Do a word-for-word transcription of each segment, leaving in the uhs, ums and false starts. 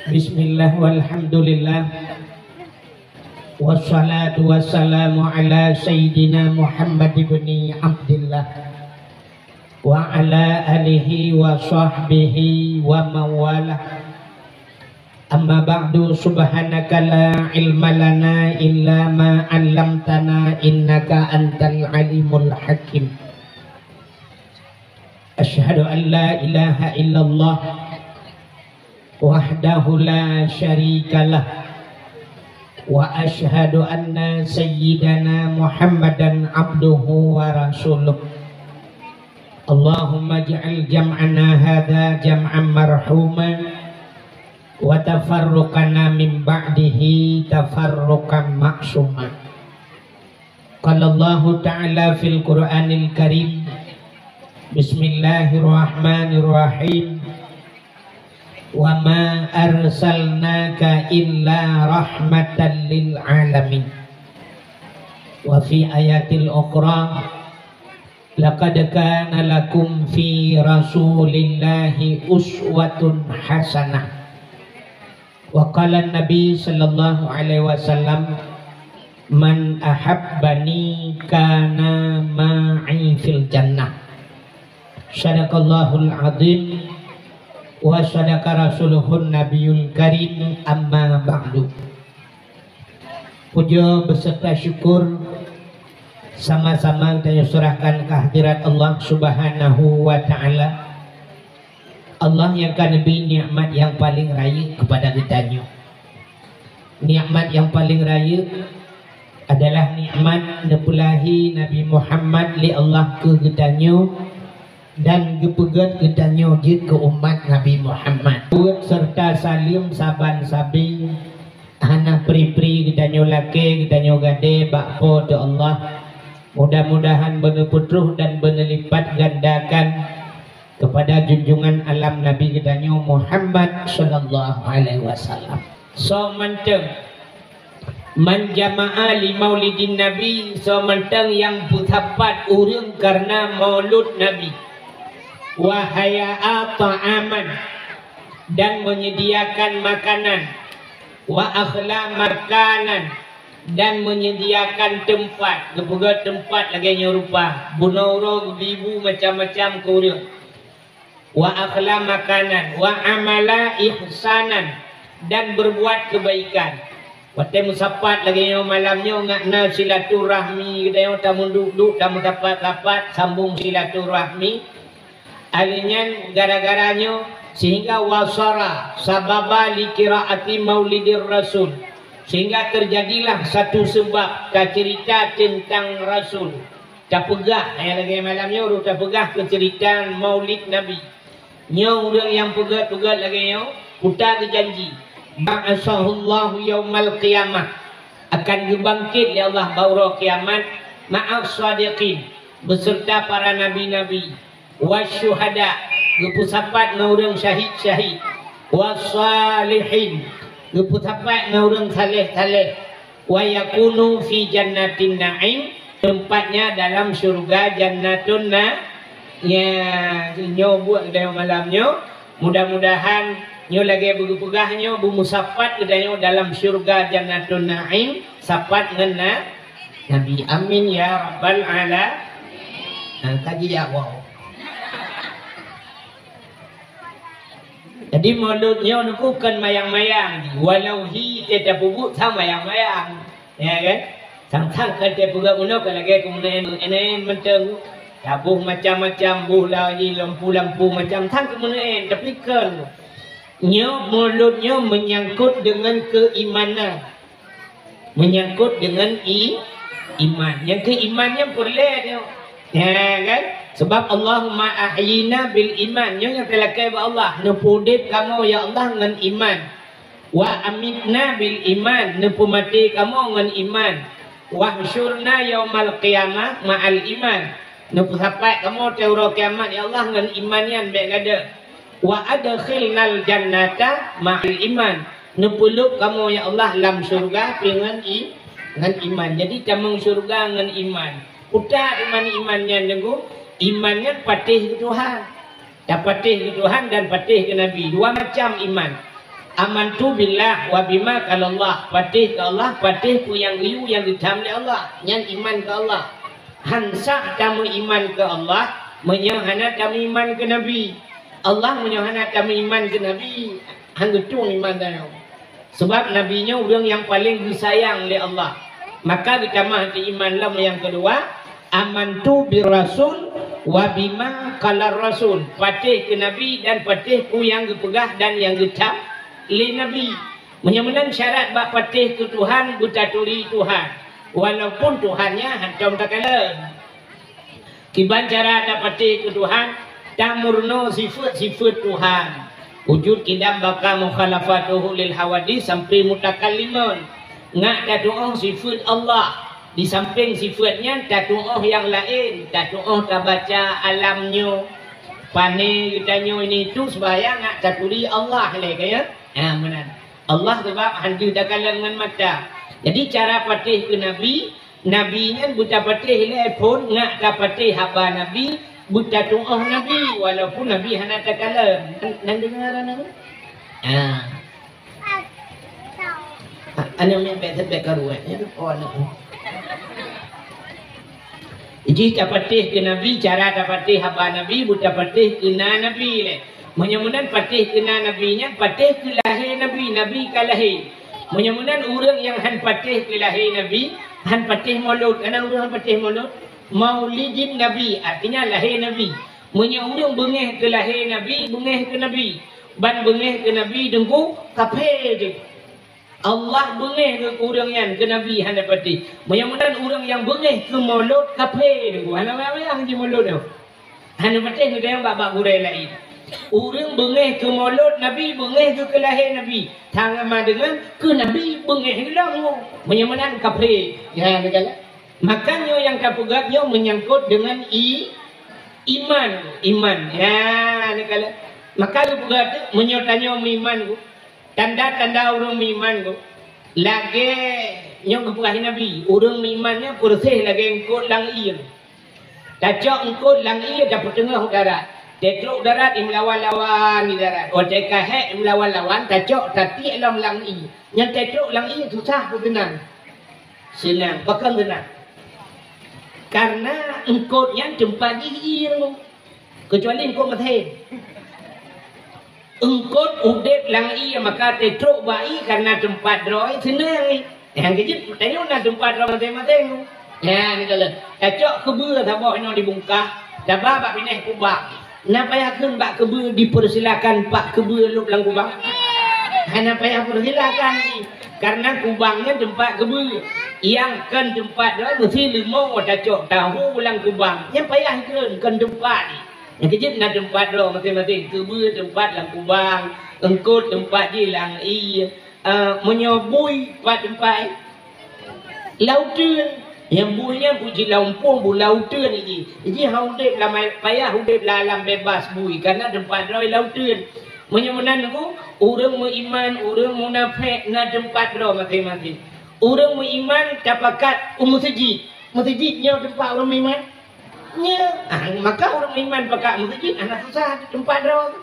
Bismillah, walhamdulillah. Wassalatu wassalamu ala sayyidina Muhammad ibni Abdillah wa ala alihi wa sahbihi wa mawalah. Amma ba'du, subhanaka la ilma lana illa ma 'allamtana innaka antal alimul hakim. Asyhadu an la ilaha illallah wahdahu la syarikalah, wa asyhadu anna sayyidana Muhammadan abduhu wa rasuluh. Allahumma ij'al jam'ana hadza jam'an marhuma, wa tafarruqana min ba'dihi tafarruqan ma'suma. Qala Allahu ta'ala fil Qur'anil Karim, Bismillahirrahmanirrahim. Wa ma arsalnaka illa rahmatan lil alamin. Wa fi ayatil ukhra, laqad kana lakum fi Rasulillahi uswatun hasanah. Wa qala Nabi sallallahu alaihi wasallam, "Man ahabbani kana ma'i fil jannah." Sadaqallahul azim wa sadaqa rasuluhun nabiyul karim, amma ba'du. Puja beserta syukur sama-sama tanyoe serahkan kehadirat Allah Subhanahu wa Ta'ala. Allah nyang ka neubri nikmat nyang paleng rayeuk keupada geutanyoe. Nikmat nyang paleng rayeuk adalah nikmat neupeulahé Nabi Muhammad lé Allah keu geutanyoe dan geupeugét geutanyoe jeuet keu umat Nabi Muhammad. Buet serta saleuem saban sabe, hana pri-pri geutanyoe lakée, geutanyoe gadée bak Po teu Allah. Mudah-mudahan beuneupeutroh dan beuneulipatganda keupada junjungan alam Nabi geutanyoe Muhammad sallallahu alaihi wasallam. Soe mantong, man jama'a li maulidin Nabi, soe mantong nyang peusapat ureuëng kareuna maulud Nabi, wa hayya'a ta'aman, dan menyediakan makanan, wa akhla makanan, dan menyediakan teumpat, geupeugét teumpat lagée nyoe rupa, bunoe uroe geubri bu macam-macam keu ureuëng. Wa akhla makanan, wa amala ihsanan, dan berbuat kebaikan. Watée meusapat lagée nyoe malam nyoe ngat na silaturahmi geutanyoe, tameuduek-duek, tameusapat-sapat, sambong silaturahmi. Alheuh nyan gara-gara nyoe sehingga wasara sababa li qiraati maulidir rasul, sehingga terjadilah satu sebab taceurita teuntang Rasul. Tapeugah, eh, lagée malam nyoe rôh tapeugah keu ceurita maulid Nabi. Nyoe ureuëng nyang peugét-peugét lagée nyoe, peue ta geujanji, ba'atsahullahu yaumal qiyamah, akan geubangkét lé Allah bak uroe kiamat, ma'as shadiqin, beserta para nabi-nabi, wasyuhada, geupeusapat ngon ureuëng syahid-syahid, wassalihin, geupeusapat ngon ureuëng saleh-saleh, wa yakunu fi jannatin na'im, tempatnya dalam syurga Jannatun Na-, ya, nyoe buet geutanyoe malam nyoe. Mudah-mudahan nyoe lagée beugeupeugah nyoe beumeusapat geutanyoe dalam syurga Jannatun Na'im, sapat ngon Na-, Nabi. Amin ya rabbal ala-, nah, kaji ya, wow. Jadi, maulud nyoe neukheun kon mayang-mayang, walau hi teuh tapeubuet sang mayang-mayang, ya kan? Sang-sang ka teupeugah bunoe ka lagée keumeuneuen-neuen mantong, taboh macam-macam, boh lagi lampu-lampu macam sang keumeuneuen, tapi kon. Nyoe maulud nyoe menyangkut dengan keimanan. Menyangkut dengan i-, iman. Nyang keu iman nyan peureulée nyoe. Ya kan? Sebab, "Allahumma ahyina bil iman." Nyoe nyang teulakée bak Allah. Neupeudeb kamoe, ya Allah, ngon iman. "Wa amitna bil iman." Neupeumaté kamoe ngon iman. "Wahsyurna yaumal qiyamah ma'al iman." Neupeusapat kamoe teuh uroe kiamat, ya Allah, ngon iman nyan bék gadôh. "Wa adkhilnal jannata ma'al iman." Neupeulheueh kamoe, ya Allah, lam syurga pih ngon i-, ngon iman. Jadi, tamong syurga ngon iman. Peue ta iman, iman nyan, Teungku? Iman nyan patéh keu Tuhan. Tapatéh keu Tuhan dan patéh keu Nabi. Dua macam iman. Amantu billah wa bima qalallah. Patéh keu Allah, patéh peue nyang geuyue nyang geutham lé Allah. Nyan iman keu Allah. Han sah tameuiman keu Allah meunyoe hana tameuiman keu Nabi. Allah meunyoe hana tameuiman keu Nabi, han geutueng iman tanyoe. Sabab Nabi nyoe ureuëng nyang paleng geusayang lé Allah. Maka geutamah di iman lom nyang keudua, amantu bir rasul wa bima qalar rasul. Patéh keu Nabi dan patéh peue nyang geupeugah dan nyang geutham lé Nabi. Meunyoe meunan syarat bak patéh keu Tuhan, beutaturi Tuhan, walaupun Tuhan nyan hántom takalon. Kiban cara tapatéh keu Tuhan, tameurunoe sifeuet-sifeuet Tuhan. Wujud, qidam, baqa, mukhalafatuhu lil hawadits sampai mutakallimun. Ngat tatuoh sifeuet Allah. Di sampéng sifeuet nyan tatuoh nyang laén, tatuoh tabaca alam nyoe. Pané geutanyoe ini tu seubaya ngat taturi Allah lé ka ya. Ha meunan. Allah sabab hana takalon ngon mata. Jadi cara patéh keu Nabi, Nabi nyan beutapatéh lé phon, ngat tapatéh haba Nabi, beutatuoh Nabi, walaupun Nabi hana takalon. Nan deungoe na? Ah. Aneuk miet bèk, bèk karuan, ya. Oh, aneuk. Jih tapatéh keu Nabi, cara tapatéh haba Nabi, beutapatéh keu na Nabi lé. Meunyoe meunan patéh keu na Nabi nyan, patéh keu lahé Nabi, Nabi ka lahé. Meunyoe meunan ureuëng nyang han patéh keu lahé Nabi, han patéh molot. Kana ureuëng han patéh molot? Maulidin Nabi, artinya lahé Nabi. Meunyoe ureuëng beungéh keu lahé Nabi, beungéh keu Nabi. Ban beungéh keu Nabi deungku, kaphé jih. Allah beungéh keu ureuëng nyan, keu Nabi hana patéh. Meunyoe meunan ureuëng nyang beungéh keu molot, kaphé deungku. Hana payah-payah jimolot nyoe. Hana patéh geutanyong bak-bak gurée laén. Ureuëng beungéh keu molot Nabi, beungéh keu keulahé Nabi. Sama deungon keu Nabi beungéh lom. Meunyoe meunan kaphé. Ya, beutôi. Maka nyoe nyang tapeugah nyoe meunyangkot deungon i-, iman, iman. Ya, neukalon. Maka geupeugah tu, meunyoe tanyoe meuiman ku, tanda-tanda ureuëng meuiman ku, lagée nyoe geupeugah Nabi, ureuëng meuiman nyan peureséh lagée eungkot lam ié. Tacok eungkot lam ié tapeuteungoh u darat. Tatrok u darat, imeulawan-lawan di darat. Watée ka hék imeulawan-lawan, tacok tatiek lom lam ié. Nyan tatrok lam ié susah peue seunang? Seunang, pakon seunang? Karena eungkot nyan teumpat jih ié. Keucuali eungkot maté. Eungkot udeb lam ié, maka tatrok bak ié karena teumpat droe seunang. Nyang keujeuet tanyoe na teumpat droe maté-maté. Nyan neukalon. Tacok keubeue saboh nyoe dibungkah, taba bak binéh kubang. Na payah kheun bak keubeue dipersilakan pak keubeue lôb lam kubang? Hana payah persilakan jih. Karena kubang nyan teumpat keubeue. Nyang kon teumpat droe meusti leumo tacok tahu lam kubang. Nyan payah kheun kon teumpat jih. Nyang keujeuet na teumpat droe maté-maté. Keubeue teumpat lam kubang, eungkot teumpat jih lam ié. Ah, meunyoe bui pat teumpat, eh? Lam uteuen. Nyang bui nyan bui jih lam umpung, bui lam uteuen jih. Jih han udeb lam, payah udeb lam alam bebas bui, karena teumpat droe lam uteuen. Meunyoe meunan ku, ureuëng meuiman, ureuëng munafék na teumpat droe maté-maté. Ureuëng meuiman tapakat u meuseujid. Meuseujid nyoe teumpat ureuëng meuiman? Nyoe. Ah, maka ureuëng meuiman pakat meuseujid hana susah teumpat droe.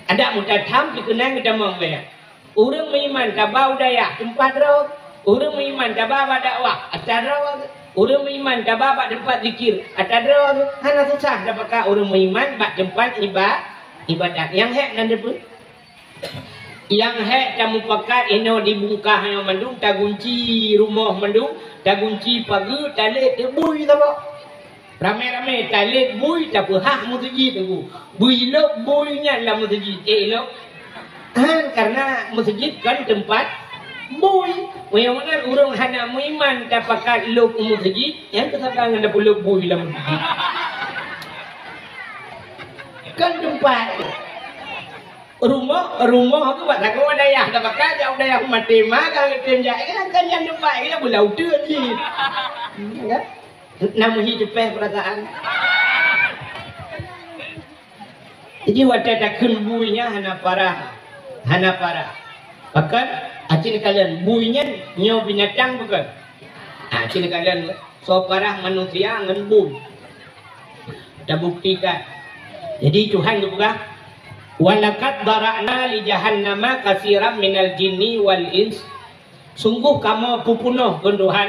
Adak meutathan dikeunong geutamong bak Ureuëng meuiman taba u dayah teumpat droe, ureuëng meuiman taba bak dakwah atra droe, ureuëng meuiman taba bak teumpat zikir atra droe, hana susah tapakat ureuëng meuiman bak teumpat iba-, ibadat. Nyang hék nan teupeu-, nyang hék tamupakat inoe dibungkah nyoe mandum, tagunci rumoh mandum, tagunci pageue, talét teubui saboh. Ramé-ramé talét bui tapeuhah meuseujid teungku. Bui lôb bui nyan lam meuseujid. Eh, lôb. Han, karena meuseujid kon teumpat bui. Meunyoe meunan ureuëng hana meuiman tapakat lôb u meuseujid, nyan keusaban ngon tapeulôb bui lam meuseujid. Kon teumpat. Rumoh, rumoh tu bak sagoe dayah tapakat, jak u dayah maté ma ka tem jak. Kan, kan nyan teumpat, kan beulau teuen jih. Ya. Na meuhi teupeh peurasaan. Jadi watée takheun bui nyan hana parah. Hana parah. Pakon? Aci neukalon bui nyan nyoe binatang bukon? Aci neukalon soe parah manusia ngon bui. Tabuktikan. Jadi Tuhan geupeugah, "Walaqad dzara'na li jahannama katsiran minal jinni wal ins." Sungguh kamoe peupunoh, kheun Tuhan,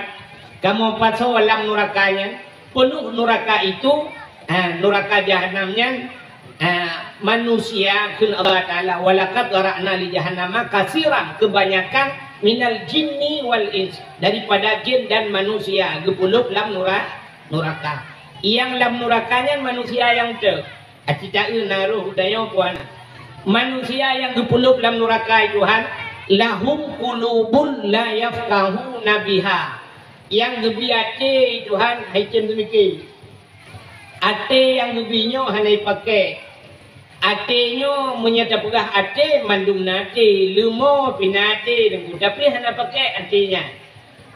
kamoe pasoe lam nuraka nyan, peunoh nuraka itu, ha, nuraka jahanam nyan, ha, manusia, kheun Allah Taala, "Walaqad dzara'na li jahannama katsiran," kebanyakan, "minal jinni wal ins," daripada jin dan manusia, geupeulhôb lam nura-, nuraka. Nyang lam nuraka nyan manusia nyang teuh. Aci taeu na roh geutanyoe peue na. Manusia nyang geupeulhôb lam nuraka, Tuhan, "lahum qulubun la yafqahuna biha." Nyang geubri até, Tuhan, hai tem seumike. Até nyang geubri nyoe hana jipakék. Até nyoe meunyoe tapeugah até, mandum na até, leumo pih na até, deungon tapi hana pakék até nyan.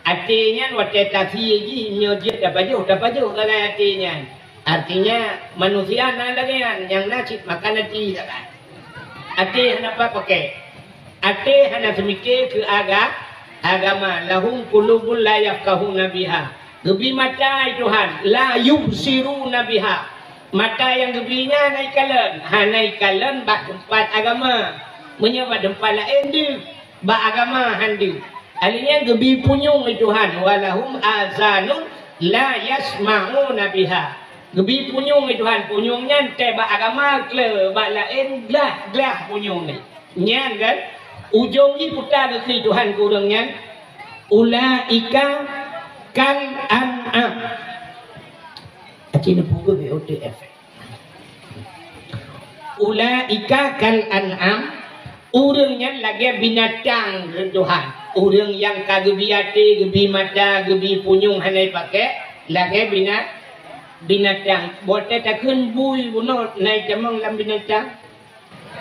Até nyan watée tasie jih, nyoe jeuet tapajoh, tapajoh sagai até nyan. Artinya, manusia na lagée nyan, nyang na cit makan até sagai. Até hana pakék. Até hana seumike keu aga-, agama. "Lahum qulubun la yafqahuna biha." Geubri mata, hai Tuhan, "la yubsiruna biha." Mata nyang geubri nyan hana jikalon, hana jikalon bak teumpat agama. Meunyoe bak teumpat laén deuh, bak agama han deuh. Alheuh nyan geubri punyueng lé Tuhan, "Walahum azanun la yasma'una biha." Geubri punyueng lé Tuhan, punyueng nyan teuh bak agama kle, bak laén glah-glah punyueng nyan. Nyan kan, ujong jih peue geukheun Tuhan keu ureuëng nyan, "Ulaika kal an'am." Aci neupeubuet B O T F. "Ulaika kal an'am," ureuëng nyan lagée binatang, kheun Tuhan. Ureuëng nyang ka geubri até, geubri mata, geubri punyueng hana jipakék, lagée bina-, binatang. Boh teuh takheun bui bunoe na jitamong lam binatang?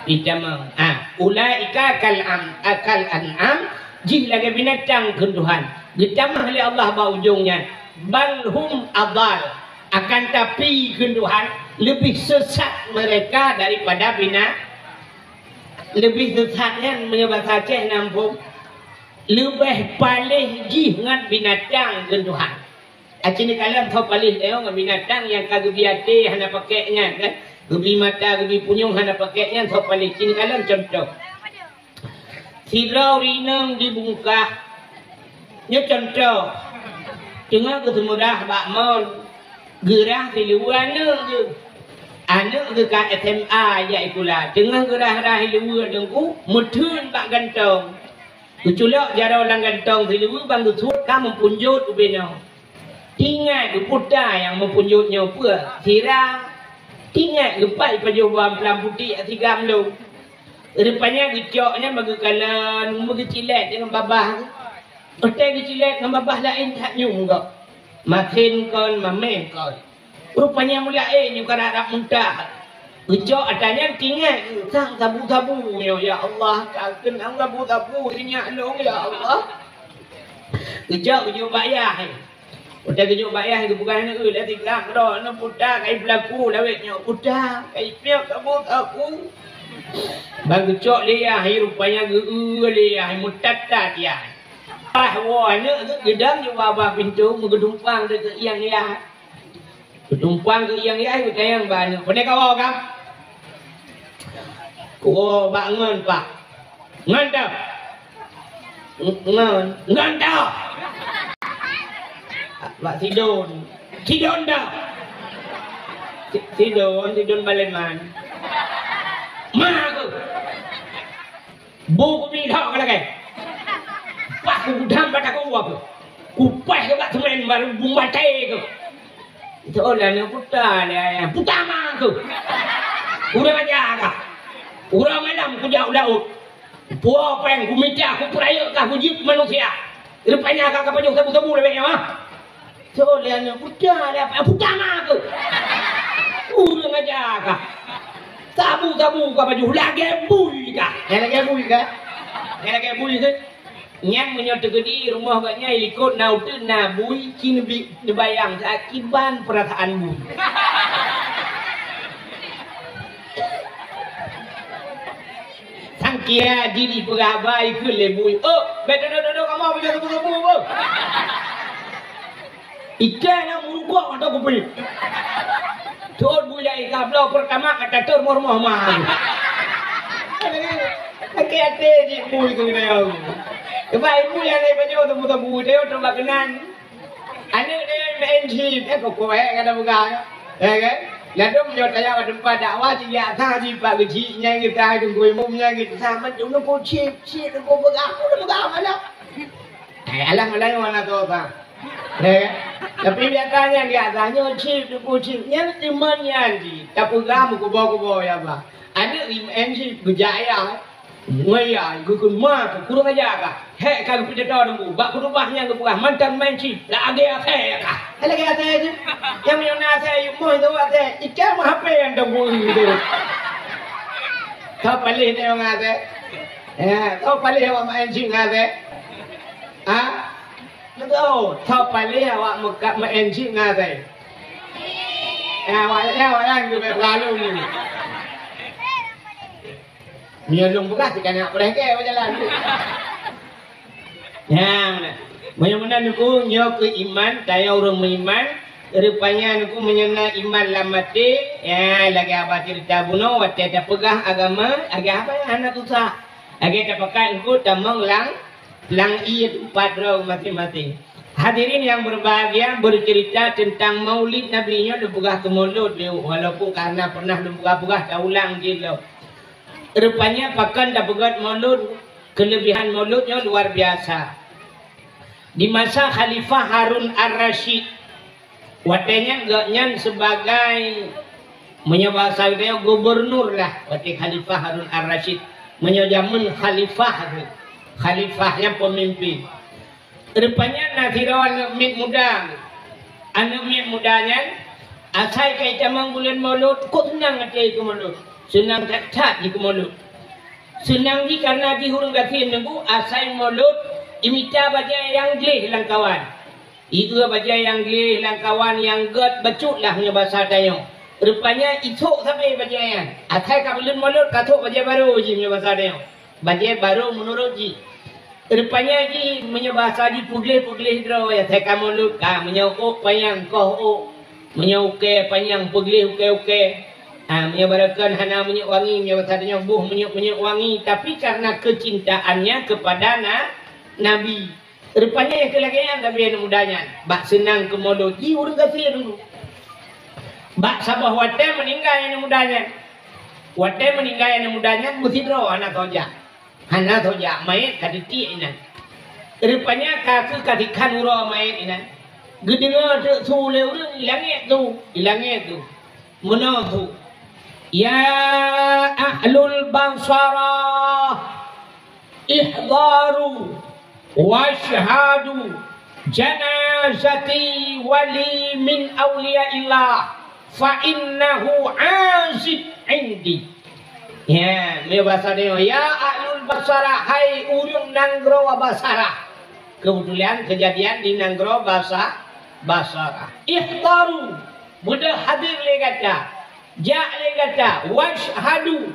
Jitamong. Ah, "Ulaika kal am-, kal an'am," jih lagée binatang, kheun Tuhan. Geutamah lé Allah bak ujong nyan. "Bal hum adal." Akan tapi, kheun Tuhan, leubeh sesat mereka daripada bina-, leubeh sesat nyan meunyoe basa Aceh na muphom, leubeh paléh jih ngon binatang, kheun Tuhan. Aci neukalon soe paléh nyoe ngon binatang nyang ka geubri até hana pakék nyan, kan? Geubri mata, geubri punyueng hana pakék nyan soe paléh. Ci neukalon cuntoh. Sidroe ureuëng inong di Bungkah. Nyoe cuntoh. Teungoh geuseumeurah bak mon, geurah siluweue aneuëk geuh. Aneuëk geuh ka S M A jak sikula. Teungoh geurah-rah siluweue teungku, meutheun bak gantong. Geuculok jaroe lam gantong siluweue ban geusuet ka meupunjot ubé nyoe. Tingat geuputa nyang meupunjot nyoe peue? Sira. Tingat geupat pajoh bak amplam putéh sigam lom. Rupanya geucok nyan bak geukalon, meugeucilét deungon babah. Watée geucilét ngon babah laén that nyum gob. Masen kon, mamèh kon. Rupanya mulai, eh, nyoe ka rab-rab muntah. Geucok ata nyan tingat, sang sabu-sabu nyoe, ya Allah, ka keunong sabu-sabu sinyak lôn, ya Allah. Geucok geujok bak yah. Watée geujok bak yah, geupeugah nyan, eh, lé tiga keudroe, nyoe puta kai beulaku lawét nyoe, puta kai piep sabu-sabu. Ban geucok lé yah, rupanya geu-, lé yah, meutat-tat yah. Paih woe aneuëk geuh geudong jih bak pintoe, meugeudumpang deungon ieng yah. Geudumpang keu ieng yah, geutanyong bak aneuëk, "Pane kawoe, Kang?" "Kuwoe bak ngon, Pak." "Ngon toh?" "Ngon." "Ngon toh?" "Bak Sidon." "Sidon toh?" "Si-, Sidon, Sidon Baleman." "Ma keuh." Bu keubiet lhok ka lagée. Pah kugudam bak takue keuh. Kupaih keuh bak seumén baru bumbaté keuh. Itu oh lé aneuëk puta lé ayah. Puta ma keuh. Ureuëng aja kah. Ureuëng malam kujak u laôt. Puwoe péng kumita kupeurayeuk kah kujeuet manusia. Rupanya kah ka pajoh sabu-sabu lé bék nyoe, ah. Soe lé aneuëk puta lé apa? Puta ma keuh. Ureuëng aja kah. Sabu-sabu ka pajoh lagée bui kah. Nyang lagée bui kah? Nyang lagée bui keuh. Nyan meunyoe teukeudi rumoh gobnyan likot na uteuen na bui, ci neubi-, neubayang sakiban peurasaan bui. Sangkia jih jipeugah haba ikheun lé bui. "Oh, bék duduk-duduk kamoe beujaga beugeumubuet." Ikan nyang meurukok atau kupi. Thon bui lé ikan bloe peurtama ka tatur rumoh-rumoh ma. Sakét até cit bui keu geutanyoe. Sebab ibu nyang lé pajoh teumeu-teumeu geutanyoe trok bak keunan. Aneuk tanyoe maén chip, eh, kok-kok, eh, ka tapeugah, eh, kan? Ladôm nyoe tajak bak teumpat dakwah, cit jak sa jih bak geuchik, nyang geutanyoe teungku imum, nyang geutanyoe mat, nyoe kok chip, chip, nyoe kok peugah, nyoe peugah malam. Eh, alah, malam nyoe hana soe sa. Eh, tapi biasa nyan jak sa, nyoe chip, nyoe kok chip. Nyan iman nyan jih, tapeugah meukubo-kubo, ya Allah. Aneuk maén chip, geujak ayah, eh. Ngon ya, geukheun ma keu kureueng aja kah. Hék ka geupidato teungku, bak khutubah nyang geupeugah mantong maén chip, lagée asée kah. Lagée asée jih. Nyang meunyoe na asée, yue moh itu asée, ikan mah H P nyang teungku itu. Soe paléh nyoe ngon asée? Ya, soe paléh awak maén chip ngon asée? Ha? Beutôi, soe paléh awak meukat maén chip ngon asée? Ya, awak, ya, awak nyang geubeuet lalu ni. Meunyoe lôn peugah, cit ka na peureuhée keu jalan. Nyan, meunyoe meunan Teungku, nyoe keuh iman, tanyoe ureuëng meuiman, rupanya Teungku meunyoe na iman lam até, ya, lagée haba ceurita bunoe, watée tapeugah agama, lagée haba nyang hana susah. Lagée tapakat Teungku tamong lam, lam ié teumpat droe maséng-maséng. Hadirin yang berbahagia, bercerita tentang Maulid Nabi nyoe lôn peugah keu Maulud, walaupun karena pernah lôn peugah-peugah, taulang jih lom. Rupanya pakon tapeugét Maulud, keulebihan Maulud nyoe luar biasa. Di masa Khalifah Harun Ar-Rasyid, watée nyan gobnyan sebagai, meunyoe bahasa geutanyoe, gubernur lah, watée Khalifah Harun Ar-Rasyid. Meunyoe jameun khalifah tu, khalifah nyan peumimpin. Rupanya na sidroe aneuk miet muda. Aneuk miet muda nyan, asai ka jitamong buleuen Maulud, kok seunang até jih keu Maulud. Seunang that-that jih keu Maulud. Seunang jih kareuna jih ureuëng gasien Teungku, asai Maulud, jimita bajée nyang gleh lam kawan. Jieue bajée nyang gleh lam kawan nyang gét bacut lah meunyoe basa tanyoe. Rupanya jisok sabe bajée nyan. Asai ka buleuen Maulud, ka sok bajée barô jih meunyoe basa tanyoe. Bajée barô meunurot jih. Rupanya jih meunyoe basa jih peugleh-peugleh droe, ya, asai ka Maulud ka, meunyoe ôk panyang koh ôk, meunyoe ukée panyang peugleh ukée-ukée. Ha, meunyoe barokon hana minyeuk wangi, meunyoe basa tanyoe boh minyeuk-minyeuk wangi, tapi karena kecintaannya kepada na-, Nabi. Rupanya nyang keu lagée nyan sabe aneuk muda nyan, bak seunang keu Maulud jih ureuëng gasien dulu. Bak saboh watée meuninggai aneuk muda nyan. Watée meuninggai aneuk muda nyan meusidroe hana soe jak. Hana soe jak, manyét ka titiek inan. Rupanya ka kheueh ka tikhan uroe manyét inan. Geudeungoe teuk su lé ureuëng, i langét tu, i langét tu. Meunoe su, "Ya ahlul Basarah, ihdaru wasyhadu janazati wali min auliyaillah, fa innahu azib indi." Ya, meunyoe basa tanyoe, "Ya ahlul Basarah, hai ureuëng nanggroe Basarah." Keubeutulan keujadian di nanggroe Basa-, Basarah. "Ihdaru, beudôh hadir lé gata, jak lé gata, wasyhadu,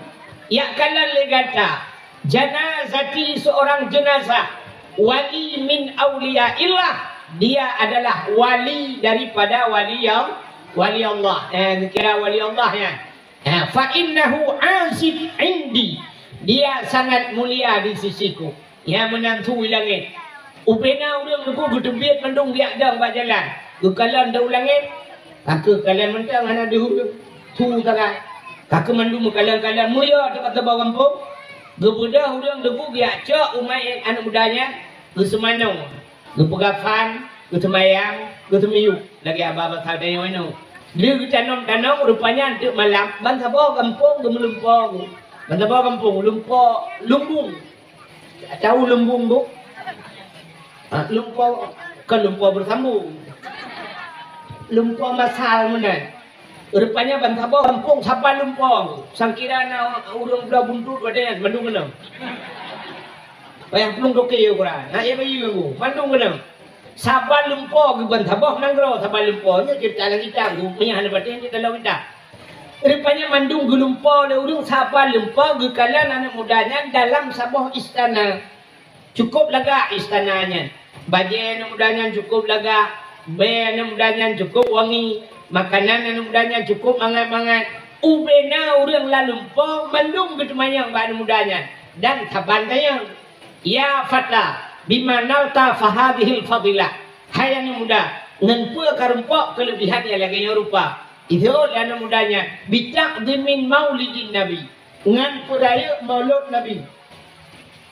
jak kalon lé gata, janazati, seorang jenazah, wali min auliyaillah, dia adalah wali daripada wali yang, wali Allah." Eh, geukira wali Allah nyan. Ha, "Fa innahu azib indi." Dia sangat mulia di sisiku. Nyang meunan su i langét. Ubena ureuëng Teungku geuteubiet mandum geujak dong bak jalan. Geukalon dong u langét. Ka kheueh kalon mantong hana deuh ureuëng. Su sagai. Ka kheueh mandum meukalon-kalon. Mulia teuk ka saboh gampông. Geubeudôh ureuëng Teungku geujak cok u manyét aneuk muda nyan. Geuseumanoe. Geupeukafan, geuseumayang, geuseumiyueb lagée haba basa tanyoe nyoe. Lheueh geutanom-tanom, rupanya teuk malam, ban saboh gampông geumeulumpo. Ban saboh gampông, lumpo, lumbung. Tahu lumbung, Bu? Ha, lumpo, kon lumpo beusambông. Lumpo masal meunan. Rupanya ban saboh gampông saban lumpo. Sangkira na ureuëng bloe buntut watée nyan, mandum keunong. Payah plueng toke ukuran. Na, ya, bayi ganggu. Mandum keunong. Saban lumpo geuban saboh nanggroe, saban lumpo. Nyoe ceurita lam kitab, geuh meunyo hana patéh, cit dalam kitab. Rupanya mandum geulumpo lé ureuëng, saban lumpo geukalon aneuk muda nyan dalam saboh istana. Cukup lagak istana nyan. Bajée aneuk muda nyan cukup lagak, bée aneuk muda nyan cukup wangi, makanan aneuk muda nyan cukup mangat-mangat. Ubena ureuëng lam lumpoe mandum geuteumanyong bak aneuk muda nyan, dan saban tanyong, "Ya fata, bima nalta fahadhil fadilah?" Hai aneuk muda, ngon peue ka rumpok keuleubihan nyang lagée nyoe rupa? Ijaweueb lé aneuk muda nyan, "Bita'dhimin maulidin Nabi," ngon peurayeuk maulud Nabi.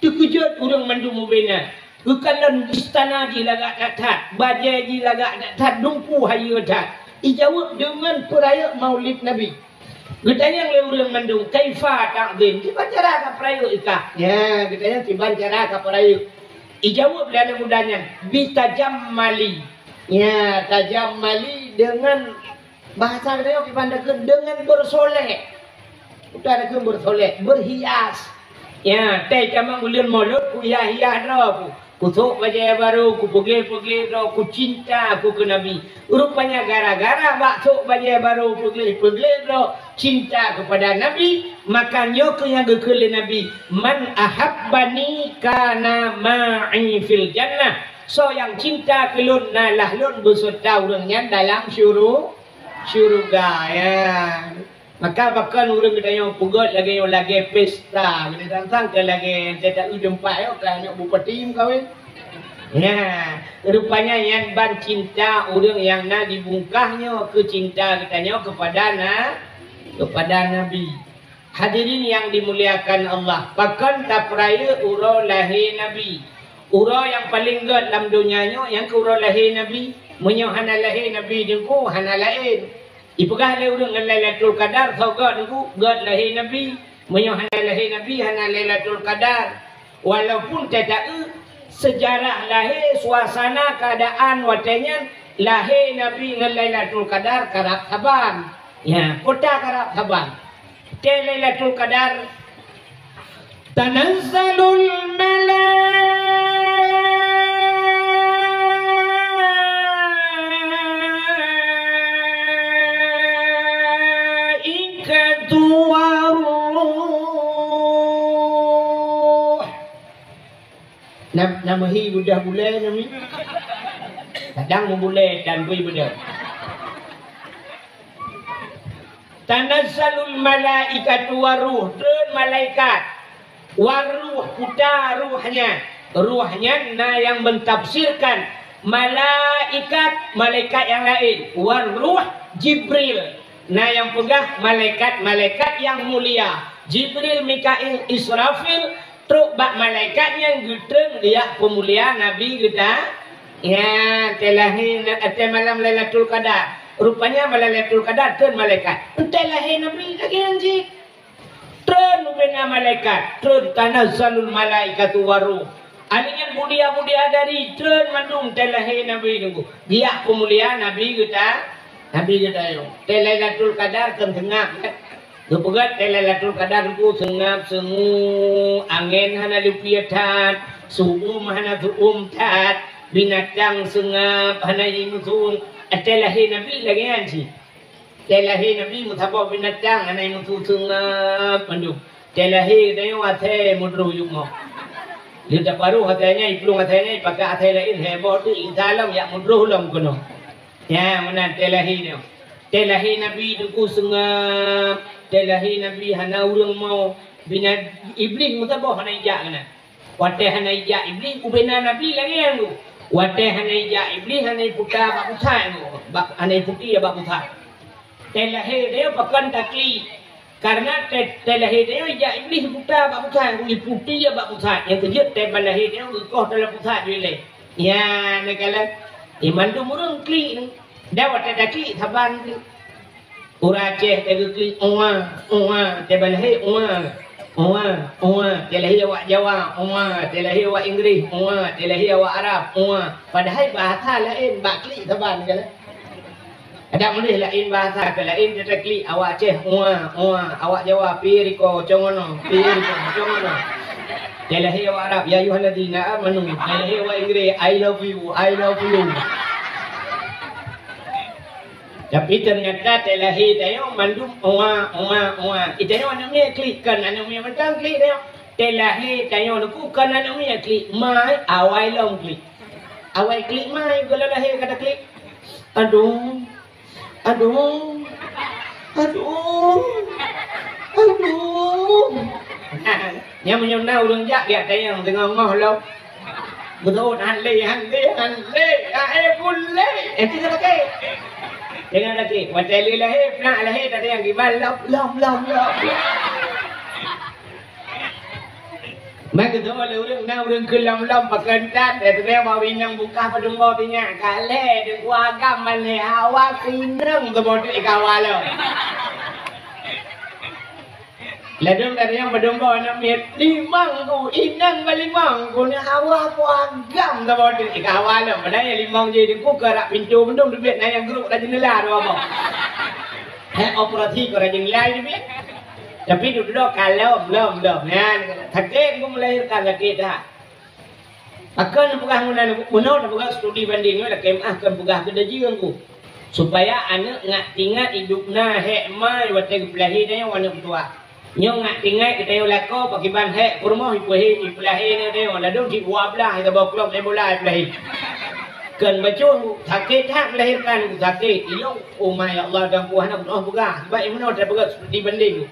Teukeujot ureuëng mandum ubena. Geukalon istana jih lagak that-that, bajée jih lagak that-that, dungku hayeue that. Ijaweueb deungon peurayeuk maulid Nabi. Geutanyong lé ureuëng mandum, "Kaifa ta'dhim?" Kiban cara kapeurayeuk ikah? Ya, geutanyong kiban cara kapeurayeuk. Ijaweueb lé aneuk muda nyan, "Bitajammali." Ya, tajammali deungon Bahasa geutanyoe kiban takheun deungon beureusholeh. Uta takheun beureusholeh, beurhias. Ya, tée tamong buleuen Molot kuhias-hias droe ku. Kusok bajée barô, kupeugléh-peugléh droe, kucinta ku keu Nabi. Rupanya gara-gara bak sok bajée barô, peugléh-peugléh droe, cinta keupada Nabi, maka nyoe keuh nyang geukheun lé Nabi, "Man ahabbani kana ma'i fil jannah." Soe nyang cinta keu lôn na lah lôn beuseurta ureuëng nyan dalam syuru-, Syeuruga, ya. Maka pakon ureuëng geutanyoe peugét lagée nyoe lagée pesta, geutanyoe sang-sang teu lagée teu taeu teumpat nyoe ka nyoe bupati meukawen. Nah, rupanya nyan ban cinta ureuëng nyang na di bungkah nyoe keu cinta geutanyoe keupada na, keupada Nabi. Hadirin nyang dimuliakan Allah, pakon tapeurayeuk uroe lahé Nabi? Uroe nyang paleng gét lam donya nyoe nyang keu uroe lahé Nabi. Meunyoe hana lahé Nabi Teungku, hana laén. Ipeugah lé ureuëng ngon Lailatul Qadar, soe gét Teungku? Gét lahé Nabi. Meunyoe hana lahé Nabi, hana Lailatul Qadar. Walaupun teu taeu seujarah lahé, suasana keuadaan watée nyan lahé Nabi ngon Lailatul Qadar karab saban. Ya, kota karab saban. Tée Lailatul Qadar, tanazzalul malaikatu waruh. Nam-, nama hi budah bulée nami? Kadang meubulée dan bui budah. Tanazzalul malaikatu waruh, treun malaikat. Waruh, peue ruh nyan? Ruh nyan na nyang mentafsirkan malaikat, malaikat nyang laén. Waruh, Jibril. Na nyang peugah malaikat-malaikat nyang mulia. Jibril, Mikail, Israfil, trok bak malaikat nyang geutreun geujak peumulia Nabi geuta. Ya, tée lahé na-, tée malam Lailatul Qadar. Rupanya malam Lailatul Qadar treun malaikat. Tée lahé Nabi lagée nyan cit. Treun ubena malaikat, treun tanazzalul malaikatu waruh. Aneuk nyan budia-budia dari treun mandum tée lahé Nabi Teungku. Geujak peumulia Nabi geuta, Nabi geutanyoe. Tée Lailatul Qadar kon seungab, kan? Geupeugét tée Lailatul Qadar Teungku seungab, seungue, angén hana lupie that, su'um hana su'um that, binatang seungab hana jimusueng. Tée lahé Nabi lagée nyan cit. Tée lahé Nabi meusaboh binatang hana jimusueng seungab mandum. Tée lahé geutanyoe asée meudroh yup mo. Lheueh taparoh asée nyan, iplueng asée nyan, ipakat asée laén, heboh teuk, insya Allah jak meudroh lom keunoe. Ya, meunan tée lahé nyoe. Tée lahé Nabi Teungku seungab, tée lahé Nabi hana ureuëng mo, bina-, Iblih meusaboh hana ijak keunan. Watée hana ijak Iblih, ubena Nabi lagée nyan. Watée hana ijak Iblih, hana iputa bak pusat nyoe, bak, hana iputi bak pusat. Tée lahé geutanyoe pakon taklik. Karena tée, tée lahé geutanyoe ijak Iblih iputa bak pusat, iputi bak pusat. Nyang keujeuet tée ban lahé geutanyoe geukoh dalam pusat jih lé. Nyan, neukalon. Di mandum ureuëng klik ni. Dan watée taklik saban klik. Ureuëng Aceh teugeuklik, "Ua, ua," teubalhé, "Ua, ua, ua," teubalhé awak Jawa, "Ua," teubalhé awak Inggris, "Ua," teubalhé awak Arab, "Ua." Padahai bahasa laén, bak klik saban kan. Ada mulih laén bahasa, keu laén teutaklik, awak Aceh, "Ua, ua," awak Jawa, "Pi riko, congono, pi riko, congono." Teubalhé awak Arab, "Ya ayyuhalladzina amanu," teubalhé awak Inggris, "I love you, I love you." Tapi teunyata teuh lahé tanyoe mandum ua, ua, ua. Di tanyoe aneuk miet klik, kon aneuk miet mantong klik tanyoe. Teuh lahé tanyoe Teungku kon aneuk miet klik, mai awai lom klik. Awai klik mai, gohlom lahé ka taklik. Aduh. Aduh. Aduh. Aduh. Nyan meunyoe na ureuëng jak, jak tanyong teungoh-ngoh lom. Beutôi, han lé, han lé, han lé. Hai pun lé. Eh, tu lagi. Tengah lagi. Watèe lé lahé, peunak lahé, tak ada yang gibal. Lom, lom, lom, lom. Maka tu lé ureuëng na ureuëng keu lom-lom pakon tan, eh, tu dia mau inong buka padum boh tinyak. Kalé, dua agam malé hawa keu inong tu boh tu ikawa lom. Ladôm dari nyang padum boh aneuk miet, limong ku, inong ba limong ku, ni hawa ku agam saboh teuk, ikawa lom. Padahai nyang limong jih di ku, keu arak pintoe meuntong teubiet, na nyang gruek rot jeundela dua boh. Hai operasi keu rot jeundela teubiet. Tapi dudoe ka lom, lom, lom. Nyan, sakét ku melahirkan, sakét that. Pakon peugah meunan, meunoe tapeugah studi banding nyoe lakèe meu'ah kon peugah keu dajeueng ku. Supaya aneuk ngat ingat idup na hék mai watèe geupeulahé tanyoe aneuk meutuah. Nyoe ngat ingat geutanyoe lakoe pakriban hék peurumoh ipeulahé, ipeulahé nyoe tanyoe ladôm cit dua blaih saboh klub main bola ipeulahé. Kon bacut sakét that melahirkan, sakét ilong. Oh my Allah, dan ku hana peunoh peugah. Sebab meunoe tapeugah studi banding.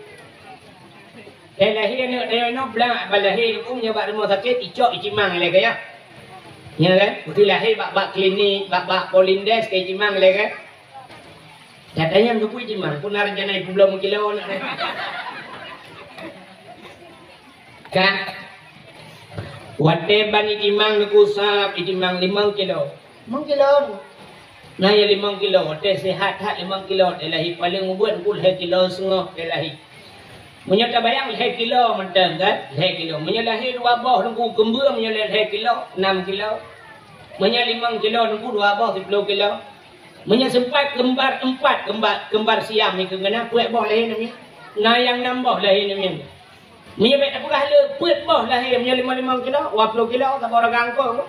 Teuh lahé aneuk tanyoe inoe blang, ban lahé leukueng nyoe bak rumoh sakét, icok icimang lé gaya. Nyan kan? Beutôi lahé bak, bak klinik, bak, bak Polindes ka icimang lé kan? Gata nyang geupui icimang, peue na rencana ipeubloe meukilo aneuk nyan? Kan? Watèe ban icimang neukusab, icimang limong kilo. Limong kilo. Na nyang limong kilo, watèe sehat that limong kilo, watèe lahé paleng ubit ku lhèe kilo seungoh watèe lahé. Meunyoe tabayang lhèe kilo mantong kan, lhèe kilo. Meunyoe lahé dua boh teungku keumbeueng, meunyoe lhèe kilo, enam kilo. Meunyoe limong kilo teungku dua boh, siploh kilo. Meunyoe sempat kembar empat, kembar, kembar siam nyan keu geuhnyan peuet boh lahé nyan. Na nyang enam boh lahé nyan. Meunyoe bèk tapeugah le peuet boh lahé, meunyoe limong-limong kilo, dua ploh kilo, saboh ragam ko.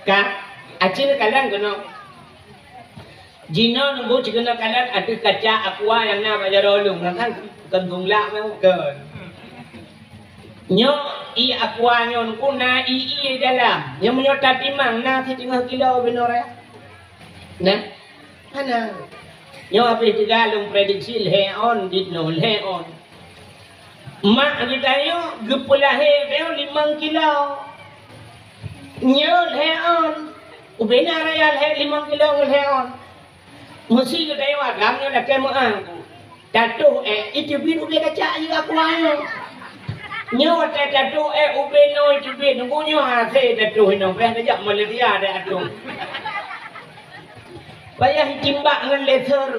Ka, aci neukalon keunoe. Jinoe nunggu cikeunoe kalon ateueh kaca aqua nyang na bak jaroe lôn, kan? Kon gunglak meuh, kon. Nyoe ié aqua nyoe nunggu na ié-ié dalam. Nyoe meunyoe tatimang na siteungoh kilo binoe raya. Nah. Hana. Nyoe habéh teuga lôn prediksi lhèe on, jinoe lhèe on. Mak geutanyoe geupeulahé tanyoe limong kilo. Nyoe lhèe on. Ubena raya lhèe limong kilo ngon lhèe on. Meusi geutanyoe agam nyoe lakèe meu'ah ku. Tatoh èk, iteubiet ubé kaca ié aqua nyoe. Nyoe watèe tatoh èk ubé noe iteubiet, nunggu nyoe hasé tatoh inoe, payah tajak Malaysia tajak atoh. Payah itimbak ngon laser.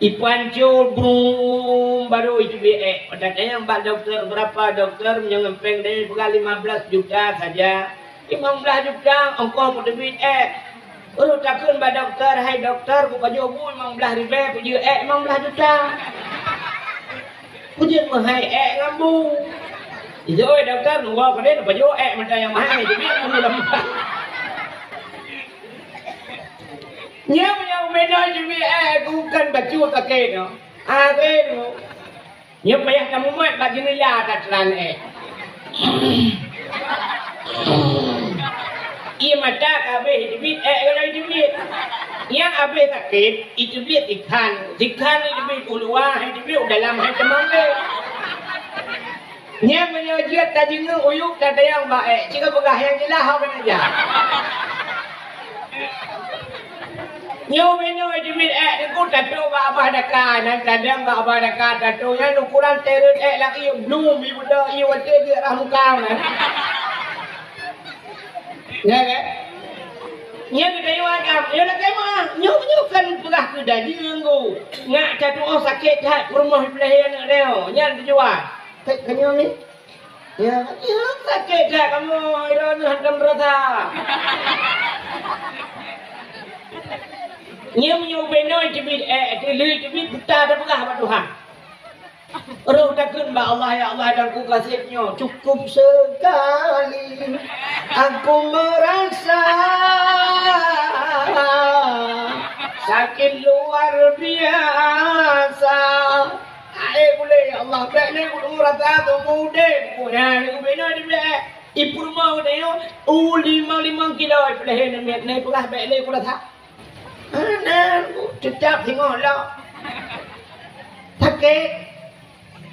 Ipancol, brum, baru iteubiet èk. Watèe tanyong bak dokto, berapa dokto, meunyoe ngon péng deh, peugah lima belas juta saja. Limong blaih juta ongkoh peuteubiet èk. Uroe takheun bak dokto, "Hai dokto, kupajoh bu limong blaih ribèe, peujeuet èk limong blaih juta." Peujeuet meuhai èk ngon bu. Ijak, "Oi dokto, nunggu padé neupajoh èk mantong nyang meuhai, teubiet bu lam." Nyoe meunyoe ubé noe teubiet èk, ku kon bacut akhé nyoe. Akhé nyoe. Nyoe payah tamumat bak jeunela tateulan èk. Ié mata ka habéh iteubiet èk, kalau iteubiet. Nyang habéh sakét, iteubiet ikhan. Ikhan iteubiet u luwa, iteubiet u dalam, hai teumam lé. Nyan meunyoe jeuet tajeungeuk uyuek tatanyong bak èk, cit ka peugah nyang jeulaih hok keuneuk jak. Nyoe ubé noe teubiet èk, teungku tatoh bak abah daka, nan tadong bak abah daka tatoh, nyan ukuran teureut èk lagèe blum, ié beudôh, ié watèe jeuet rah muka nyan. Nyan kan? Nyan geutanyoe agam, nyoe lakèe meu'ah, nyoe, nyoe kan peugah keu dajeueng ku. Ngat tatu'oh sakét that, peurumoh ipeulahé aneuk nyoe, nyan tujuan. Ka nyoe ni. Ya, ya, sakét that kamoe, droeneuh hantom rasa. Nyoe meunyoe ubé noe teubiet èk, teuh lheueh teubiet buta tapeugah bak Tuhan. Roh takheun bak Allah, "Ya Allah, dan ku kaseb nyoe cukup sekali. Aku merasa sakit luar biasa." Hai ulèe, "Ya Allah, bèk lé kudeungoe rasa teungku udép." Ku nyan, ku bina di bèk. Ipeurumoh geutanyoe, u limong-limong kilo ipeulahé namiet, nyan ipeugah bèk lé kurasa. Hana, Teutab singoh lom. Sakét.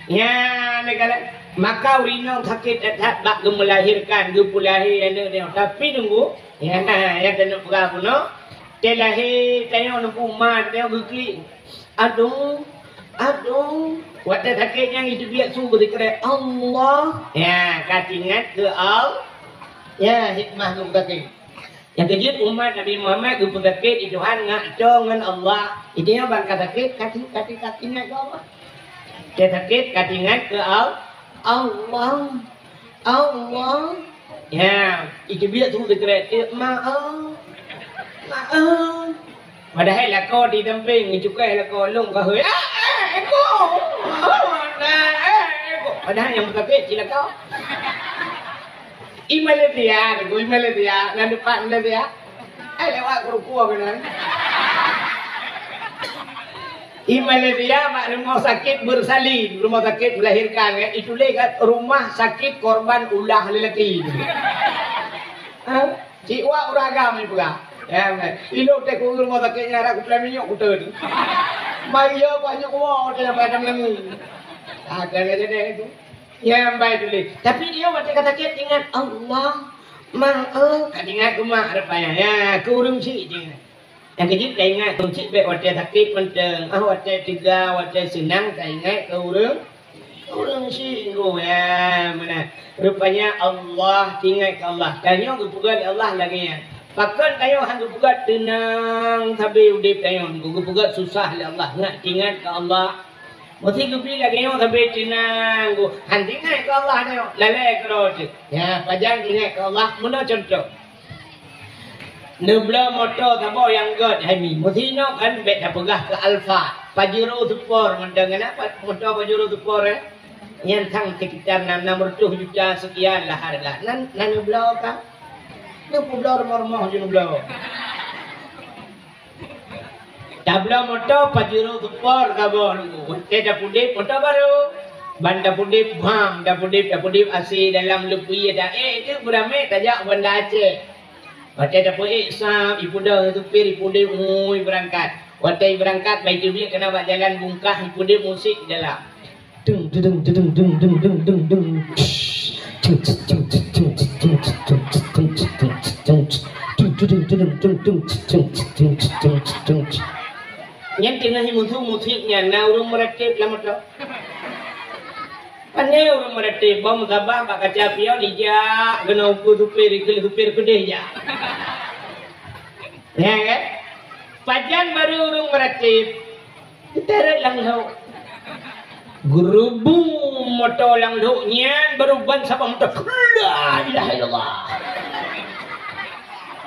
Nyan lé kalon. Maka ureueng inong sakét that-that bak geumeulahirkan, geupeulahé aneuk nyoe. Tapi teungku, nyan, nyan taneuk peugah bunoe, teulahé tanyoe neupeu ma tanyoe geuklik. Aduh, aduh. Watèe sakét nyan geuteubiet su geusikrek, "Allah." Nyan, ka teuingat keu Al-, nyan hikmah geupeusakét. Nyang keujeuet umat Nabi Muhammad geupeusakét di Tuhan ngat toe ngon Allah. Di tanyoe ban ka sakét, ka ti-, ka ti-, ka teuingat keu Allah. Ka sakét, ka teuingat keu Al-, Allah. Allah. Ya, itu biasa tu dekat dia, "Ma, oh. Ma, oh." Padahai lakoe di sampéng, cukai lakoe lôn ka hôi. "Ah, eh, eko. Oh, nah, eh, eko." Padahai nyang sakét cit lakoe. I Malaysia, i Malaysia, ngon teumpat Malaysia. Eh, lewat keurukua keunan. I Malaysia, bak rumoh sakét beursalin, rumoh sakét melahirkan, kan? Ituléh kan, rumah sakit korban ulah lelaki. Ha? Cik wak ureueng agam ipeugah. Ya, kan? Ilôn teuh ku rumoh sakét nyan, rot kuteulai minyeuk kuteun. Mai yo banyak woe teuh nyang pada meulangui. Ada lagèe tu. Nyang bai tuléh. Tapi dia watèe ka sakét ingat Allah. Mak, oh, ka ingat keu mak rupanya. Ya, keu ureueng chik ingat. Nyang keujeuet ka ingat keu ureueng chik bèk watèe sakét mantong. Ah, watèe teuga, watèe seunang ka ingat keu ureueng, ureueng chik. Ya, meunan. Rupanya Allah, ingat keu Allah. Tanyoe geupeugah lé Allah lagèe nyan. Pakon tanyoe han geupeugah teunang sabe udép tanyoe. Geupeugah susah lé Allah. Ngat ingat keu Allah. Meusti geubri lagèe nyoe sabe teunang, han teuingat keu Allah nyoe, lalè keudroe teuh. Ya, pajan teuingat keu Allah, meunoe cuntoh. Neubloe moto saboh nyang gèt hai mi. Meusti nyoe kan bèk tapeugah keu Alphard. Pajero Sport mantong, kenapa moto Pajero Sport, eh? Nyan sang sekitar enam, enam ratus juta sekian lah harga. Nan, nan neubloe ka? Neupubloe rumoh-rumoh jih neubloe. Tabloe moto Pajero Sport saboh nunggu. Watèe tapudép moto barô. Ban tapudép, bam, tapudép, tapudép A C dalam leupie taék teuk beuramé tajak Banda Aceh. Watèe tapeuék sab, ipeudong supir, ipudép ngui beurangkat. Watèe ibeurangkat, ban iteubiet keunan bak jalan bungkah, ipudép musik dalam. Dung, dung, dung. Nyan teungoh imusu musik nyan, na ureueng meuratéb lam moto. Pane ureueng meuratéb, bom sabah bak kaca pion ijak, keunoe ukeue supir, ikheun supir keudeh jak. Ya kan? Pajan barô ureueng meuratéb, Teuteret lam lhok. Geurubung moto lam lhok nyan, barô ban sabah moto. La ilaha illallah.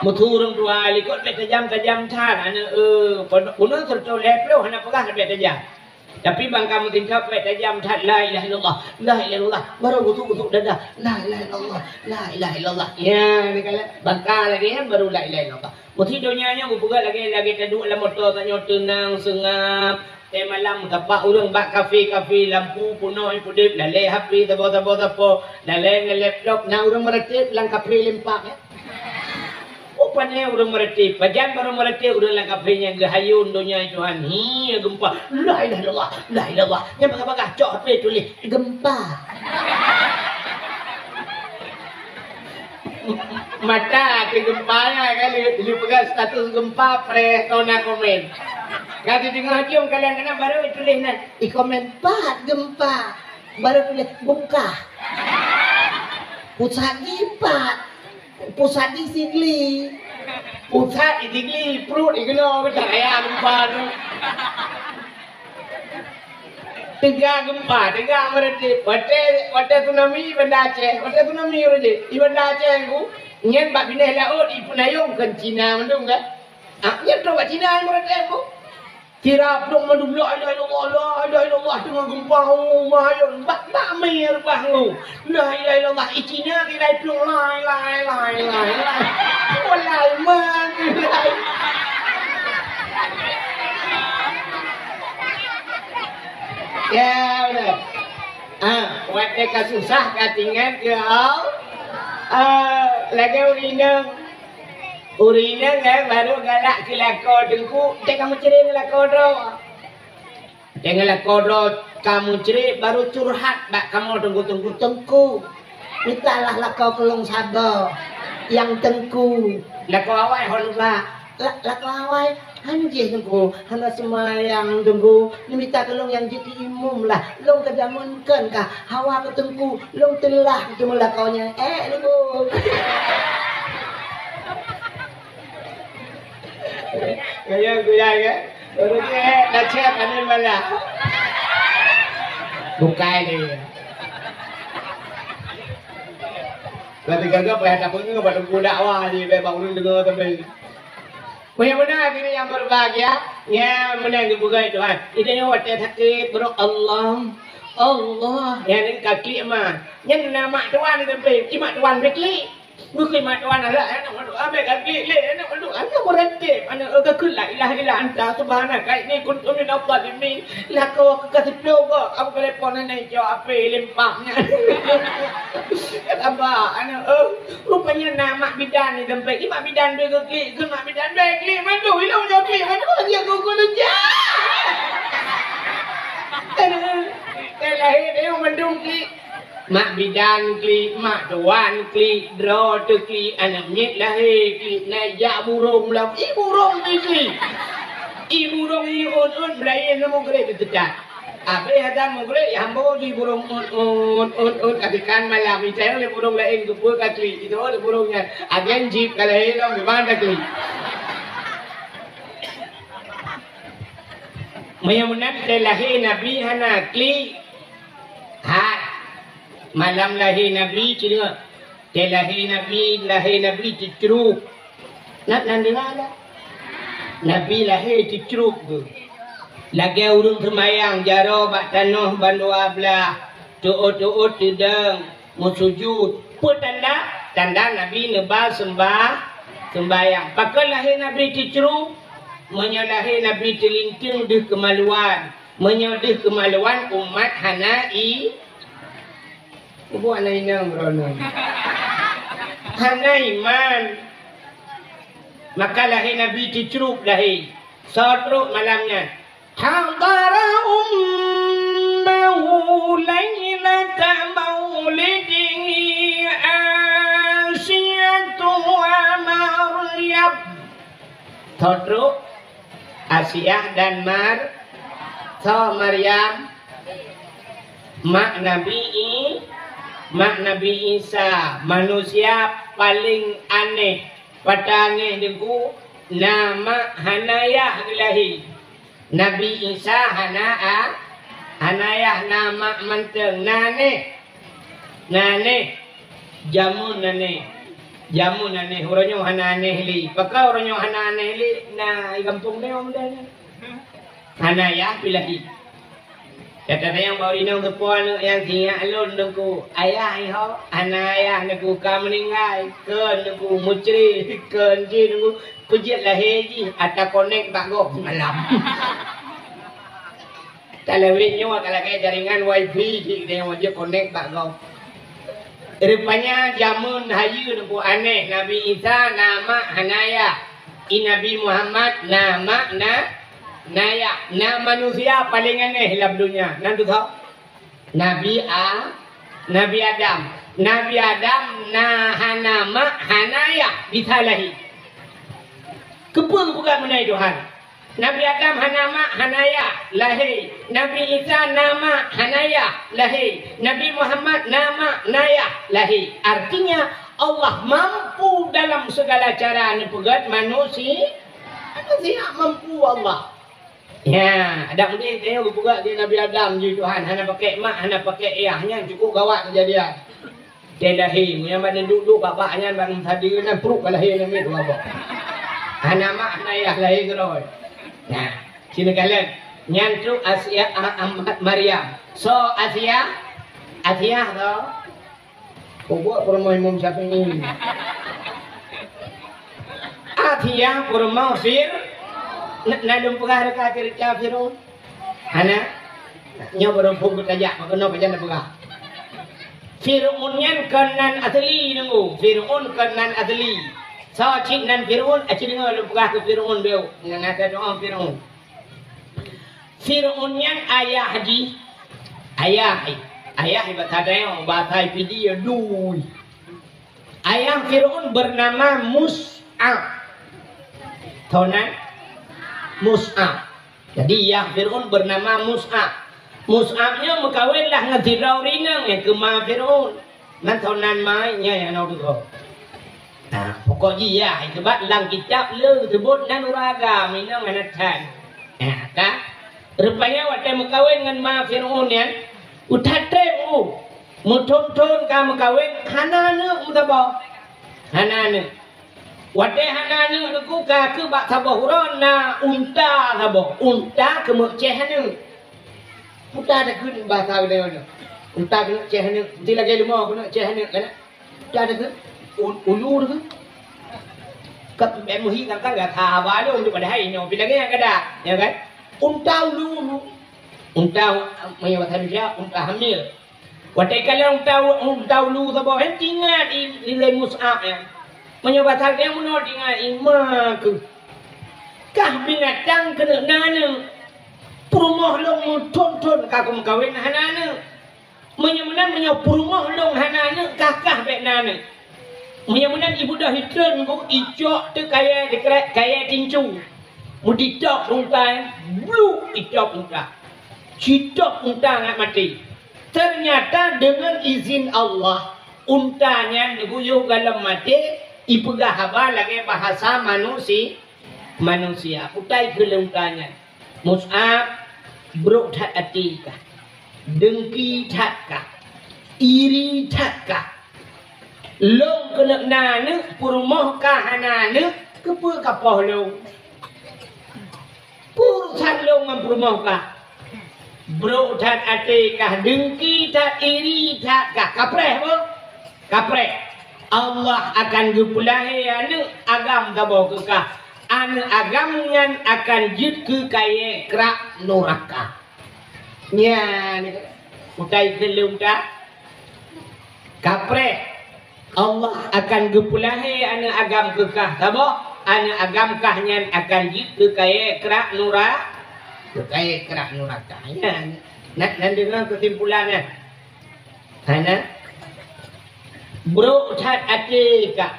Meusu ureueng tuha likot bèk tajam-tajam that, aneuk, eh, pondok gunong seureutôh lhèe ploh hana peugah bèk tajam. Tapi ban ka meutingkat bèk tajam that, la ilaha illallah, la ilaha illallah. Barô gusuk-gusuk dada, la ilaha illallah, la ilaha illallah. Ya, ni kan, ban ka lagèe nyan barô la ilaha illallah. Meusi donya nyoe geupeugah lagèe, lagèe taduek lam moto tanyoe teunang seungab. Watèe malam tapak ureueng bak kafe-kafe, lampu peunoh ipudép, lalè H P saboh-saboh sapo, lalè ngon laptop, na ureueng meuratéb lam kafe limpak, ya. Oh, pane ureueng meuratéb, pajan barô meuratéb ureueng lam kafe nyan geuhayôn donya Tuhan. Hi, geumpa. La ilaha illallah, la ilaha illallah. Nyan bagah-bagah cok H P tuléh geumpa. Mata teugeumpa nyan kan, lé, lé peugah status geumpa, preh, tona komen. Ka teudeungoe jeuem kalon keunan baru tuléh nan, i komen, "Pat geumpa." Baru tuléh, "Bungkah." Pusat jipat. Pusat di Sigli. Pusat di Sigli, pruet di keunoe, beucahaya geumpa tu. Teuga geumpa, teuga meuratéb. Watèe, watèe tsunami Banda Aceh, watèe tsunami meuratéb. Di Banda Aceh ku, nyan bak binéh laôt ipeunayong keu Cina mandum kan. Ah, nyan troh bak Cina meuratéb ku. Sira plueng mandum, "La ilaha illallah, la ilaha illallah," teungoh geumpa, oh, mahayôn, bak, bak mé reubah ngon. "La ilaha illallah," i Cina kira plueng, "La ilaha, la ilaha, la ilaha." Walai, man, walai. Ya, beutôi. Ah, watèe ka susah, ka teuingat keu Allah. Ah, lagèe ureueng inong. Ureueng inong, eh, baru galak keu lakoe teungku, teuka meucré ngon lakoe droe. Teuka lakoe droe ka meucré, baru curhat bak kamoe teungku-teungku, "Teungku, mitalah lakoe keu lôn saboh, nyang teungku." Lakoe awai hon ba, la-, lakoe awai, "Han jih teungku, hana seumayang teungku, neumita keu lôn nyang jeuet keu imum lah, lôn ka jameun kon ka, hawa keu teungku, lôn teulah keu teumon lakoe nyan." Eh, teungku. Kaya guyai, kan? Ureueng nyan, eh, dah cek, ada malah. Bukai dia. Berarti gaga payah tapeungeut bak teungku dakwah je, bèk bak ureueng deungoe sabe. Meunyoe meunan hadirin yang berbahagia, nyan meunan geupeugah Tuhan. Ita nyoe watèe sakét, bro, Allah, Allah. Nyan ka klik ma. Nyan na mak tuan di teumpat, i mak tuan pih klik. Bukon mak tuan alah, eh, nak mandum. Abéh ka klik lé, eh, nak mandum. Alah, beureuntèe. Mana, eh, ka kheun la ilaha illa anta subhanaka inni kuntu minadh dhalimin. Lakoe ka siplôh goe, ka beutelepon nenek jaweueb H P lempah nyan. Sabar, aneuk, eh. Rupanya na mak bidan di teumpat. Di mak bidan bèk geuklik, keu mak bidan bèk klik. Mandum, ilôn jaweueb klik. Mandum, dia gugur lejak. Aneuk, eh, lahé, dia mandum klik. Mak bidan klik, mak tuan klik, droe teuklik, aneuk miet lahé klik, na jak burông lam, i burông teuklik. I burông i ôn-ôn, beulayeue ngon mugreb teutat. Abéh azan mugreb, i hamba jih burông ôn-ôn, ôn-ôn, tapi kan malam, i tayong lé burông laén geupeu ka klik, i tayong lé burông nyan, agen jih ka lahé lom, di mana klik. Meunyoe meunan, teuh lahé Nabi hana klik. Hat. Malam lahé Nabi, ci deungoe. Teuh lahé Nabi, lahé Nabi teucrub. Na, na deungoe lah. Nabi lahé teucrub geuh. Lagèe ureueng seumayang jaroe bak tanoh bandua blah, teuôt-teuôt teudong, meusujud. Peue tanda? Tanda Nabi neuba seumbah-, seumbahyang. Pakon lahé Nabi teucrub? Meunyoe lahé Nabi teulinteung deuh keumaluan, Meunyoe deuh keumaluan umat hana i-, mubuet hana inong droeneuh. Hana iman. Maka lahé Nabi teucrub lahé. Soe trok malam nyan? Hadara ummahu lailata maulidihi Asiyatu wa Maryam. Soe trok? Asiah dan Mar-, soe Maryam? Mak Nabi I-, mak Nabi Isa, manusia paléng aneh. Pat aneh teungku, na mak hana yah geulahé. Nabi Isa hana a-, hana yah, na mak mantong, na neh. Na neh. Jameun na neh. Jameun na neh. Uroe nyoe hana neh lé. Pakon uroe nyoe hana neh lé? Na i gampông nyoe muda nyan. Hana yah pih lahé. Gata nyang bak inong teupeue aneuk nyang sinyak lôn teungku. Ayah iho, hana ayah teungku ka meuninggai. Kheun teungku mucri, kheun jih teungku. Peujeuet lahé jih, ata konek bak gob malam. Talawét nyoe ka lagèe jaringan wifi jih, dia wajib konek bak gob. Rupanya jameun hayeue teungku aneh, Nabi Isa na mak hana yah. I Nabi Muhammad na mak na, na yah. Na manusia paléng aneh lam donya. Nan tu tho? Nabi A-, Nabi Adam. Nabi Adam na hana mak, hana yah, bisa lahé. Keupeue geupeugah meunan Tuhan? Nabi Adam hana mak, hana yah, lahé. Nabi Isa na mak, hana yah, lahé. Nabi Muhammad na mak, na yah, lahé. Artinya, Allah mampu dalam segala cara neupeugèt manusi-, manusia mampu Allah. Nyan, adak meudeh tanyoe geupeugah di Nabi Adam jih Tuhan, hana pakèk mak, hana pakèk yah, nyan cukup gawat keujadian. Teuh lahé, meunyan bak neuduek-duek bak-bak nyan, bak neusadeue nyan, pruet ka lahé nyan miet dua boh. Hana mak, hana yah, lahé keudroe. Nah, sinoe kalon. Nyan trok Asia, a-, a-, Maryam. Soe Asia? Asia soe? Peubuet peurumoh Imam Syafi'i. Asia peurumoh Fir-, na, na lôn peugah teuka ceurita Fir'aun? Hana? Nyoe barô phon geutajak, maka keunoe pajan na peugah. Fir'aun nyan kon nan asli, teungku. Fir'aun kon nan asli. Soe cit nan Fir'aun? Aci deungoe lôn peugah keu Fir'aun beu. Ngon ata doa Fir'aun. Fir'aun nyan ayah jih, ayah, ayah bahasa Dayak, bahasa Pidie, dui. Ayah Fir'aun bernama Mus'ab. Toh nan? Mus'ab. Jadi, yah Fir'aun bernama Mus'ab. Mus'ab nyoe meukawen lah ngon sidroe ureueng inong nyang keu ma Fir'aun. Nan toh nan ma nyan nyang na dudoe. Nah, pokok jih yah, sebab lam kitab le geuseubut nan ureueng agam, inong hana that. Nah, ka? Rupanya watèe meukawen ngon ma Fir'aun nyan, u that treb u. Meuthon-thon ka meukawen, hana aneuk meusaboh. Hana aneuk. Watèe hana aneuk, Teungku, ka keuh bak saboh uroe na unta saboh. Unta keuneuk ceh aneuk. Unta takheun bahasa geutanyoe nyoe. Unta keuneuk ceh aneuk. Enti lagèe leumo keuneuk ceh aneuk, kan? Unta takheun, u-, ulu takheun. Ka peuet meuhi kan, kan gata haba lôn, padahai nyoe pih lagèe nyan kada, ya kan? Unta ulu-ulu. Unta, meunyoe bahasa Indonesia, unta hamil. Watèe kalon unta, unta ulu saboh, eh, teuingat i, ilèe Mus'ab nyan. Meunyoe bahasa geutanyoe meunoe teuingat i ma keuh. Kah binatang keuneuk na aneuk. Peurumoh lôn meuthon-thon ka kumeukawen hana aneuk. Meunyoe meunan, meunyoe peurumoh lôn hana aneuk, kah-kah bèk na aneuk. Meunyoe meunan, ibeudôh itreun, icok teuk kayèe, kayèe tincu. Meuditôb unta nyan, bluk itôb unta. Jitôb unta ngat maté. Teunyata deungon izin Allah, unta nyan geuyue galom maté, ipeugah haba lagèe bahasa manusi-, manusia. Utai keu lé unta nyan, "Mus'ab, brok that até kah, deungki that kah, iri that kah? Lôn keuneuk na aneuk, peurumoh kah hana aneuk, keupeue kapoh lôn?" Peue urusan lôn ngon peurumoh kah? Brok that até kah, deungki that, iri that kah. Kapreh boh? Kapreh. Allah akan geupeulahé aneuk agam saboh keu kah. Aneuk agam nyan akan jeuet keu kayèe krak nuraka. Nyan, utai keu lôn that. Kapreh, Allah akan geupeulahé aneuk agam keu kah saboh, aneuk agam kah nyan akan jeuet keu kayèe krak nura-, keu kayèe krak nuraka. Nyan, na, nan deungoe keusimpulan nyan. Hana? Brok that até kah.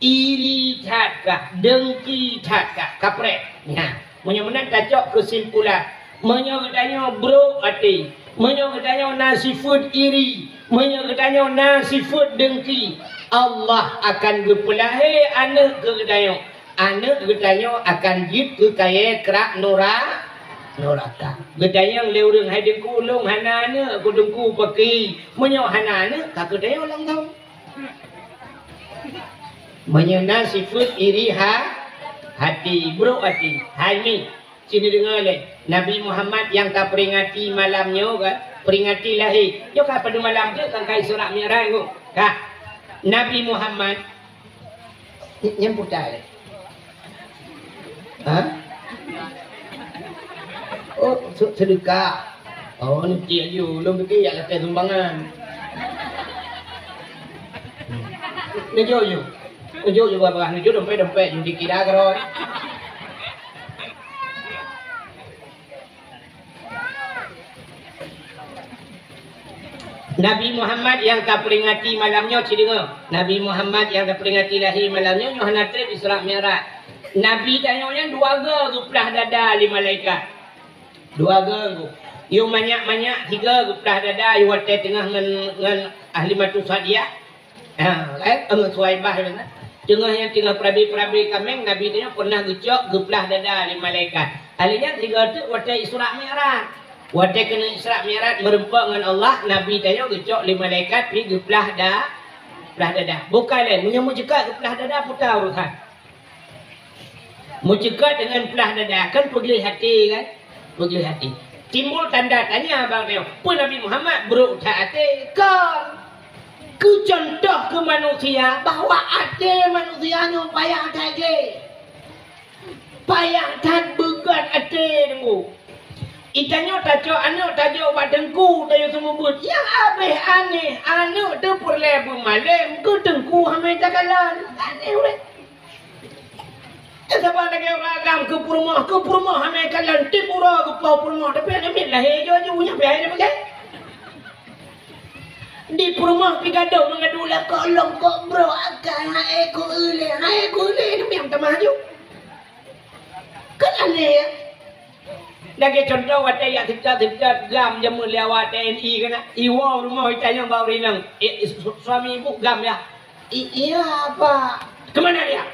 Iri that kah, deungki that kah, kapreh. Nyan, meunyoe meunan tacok keusimpulan, meunyoe geutanyoe brok até, meunyoe geutanyoe na sifeuet iri, meunyoe geutanyoe na sifeuet deungki, Allah akan geupeulahé aneuk keu geutanyoe. Aneuk geutanyoe akan jeuet keu kayèe krak nura-, nuraka. Geutanyong lé ureueng, "Hai Teungku, lôn hana aneuk, keu Teungku pakri?" Meunyoe hana aneuk, ka geutanyoe langsong. Meunyoe na sifeuet iri ha-, hati, brok hati, hai mi, sini deungoe lé. Nabi Muhammad nyang taperingati malam nyoe kan, peringati lahé. Nyoe ka padum malam tu kan ka Isra Mi'raj tu. Ka. Nabi Muhammad, ny-, nyan putai lé. Ha? Oh, se-, sedekah. Oh, ni cik aju. Lôn pikir jak lakèe sumbangan. Neujok ju. Neujok ju barang-barang. Neujok dompet-dompet ju dikira keudroe. Nabi Muhammad nyang taperingati malam nyoe, ci deungoe. Nabi Muhammad nyang taperingati lahé malam nyoe, nyoe hana trép Isra Mi'raj. Nabi tanyoe nyan dua goe geuplah dada lé malaikat. Dua goe, Teungku. Yôh manyak-manyak, tiga geuplah dada, yôh watèe teungoh ngon, ngon Halimatu Sa'diyah. Ha, kan? Teungoh Suwaibah, kan? Teungoh nyang teungoh peurabe-peurabe kaméng, Nabi tanyoe pernah geucok, geuplah dada lé malaikat. Alèh nyan, tiga teuk watèe Isra Mi'raj. Watèe keuneuk Isra Mi'raj, meureumpok ngon Allah, Nabi tanyoe geucok lé malaikat, pi geuplah da-, plah dada. Bukai lé, meunyoe meuceukat geuplah dada, peue urusan. Meuceukat deungon plah dada, kan peugleh até kan? Peugleh até. Timbul tanda tanya bang nyoe, peue Nabi Muhammad brok that até? Kon. Keu cuntoh keu manusia bahwa até manusia nyoe payah that gleh. Payah that beugat até Teungku. Itanyoe tacok aneuk tajok bak teungku, tayue seumeubeuet. Nyang abéh aneh, aneuk teuh peureulèe beumalém, keu teungku hana takalon. Aneh ulèe. Saban lagèe ureueng agam keu peurumoh, keu peurumoh hana kalon, tiep uroe geupoh peurumoh, tapi aneuk miet lahé jih, jih nyan pih hai nyan bagèe. Di peurumoh pih gadôh meungadu lakoe, lôn kok brok akai, hai ku ulèe, hai ku ulèe, aneuk miet tamah ju. Kan aneh, ya? Lagèe cuntoh, watèe jak seutôt-seutôt gam jameun lé awak T N I keunan. Iwoe rumoh itanyong bak ureueng inong, "Eh, su-, suami ibu gam, ya?" "I-, iya, Pak." "Kemana dia?"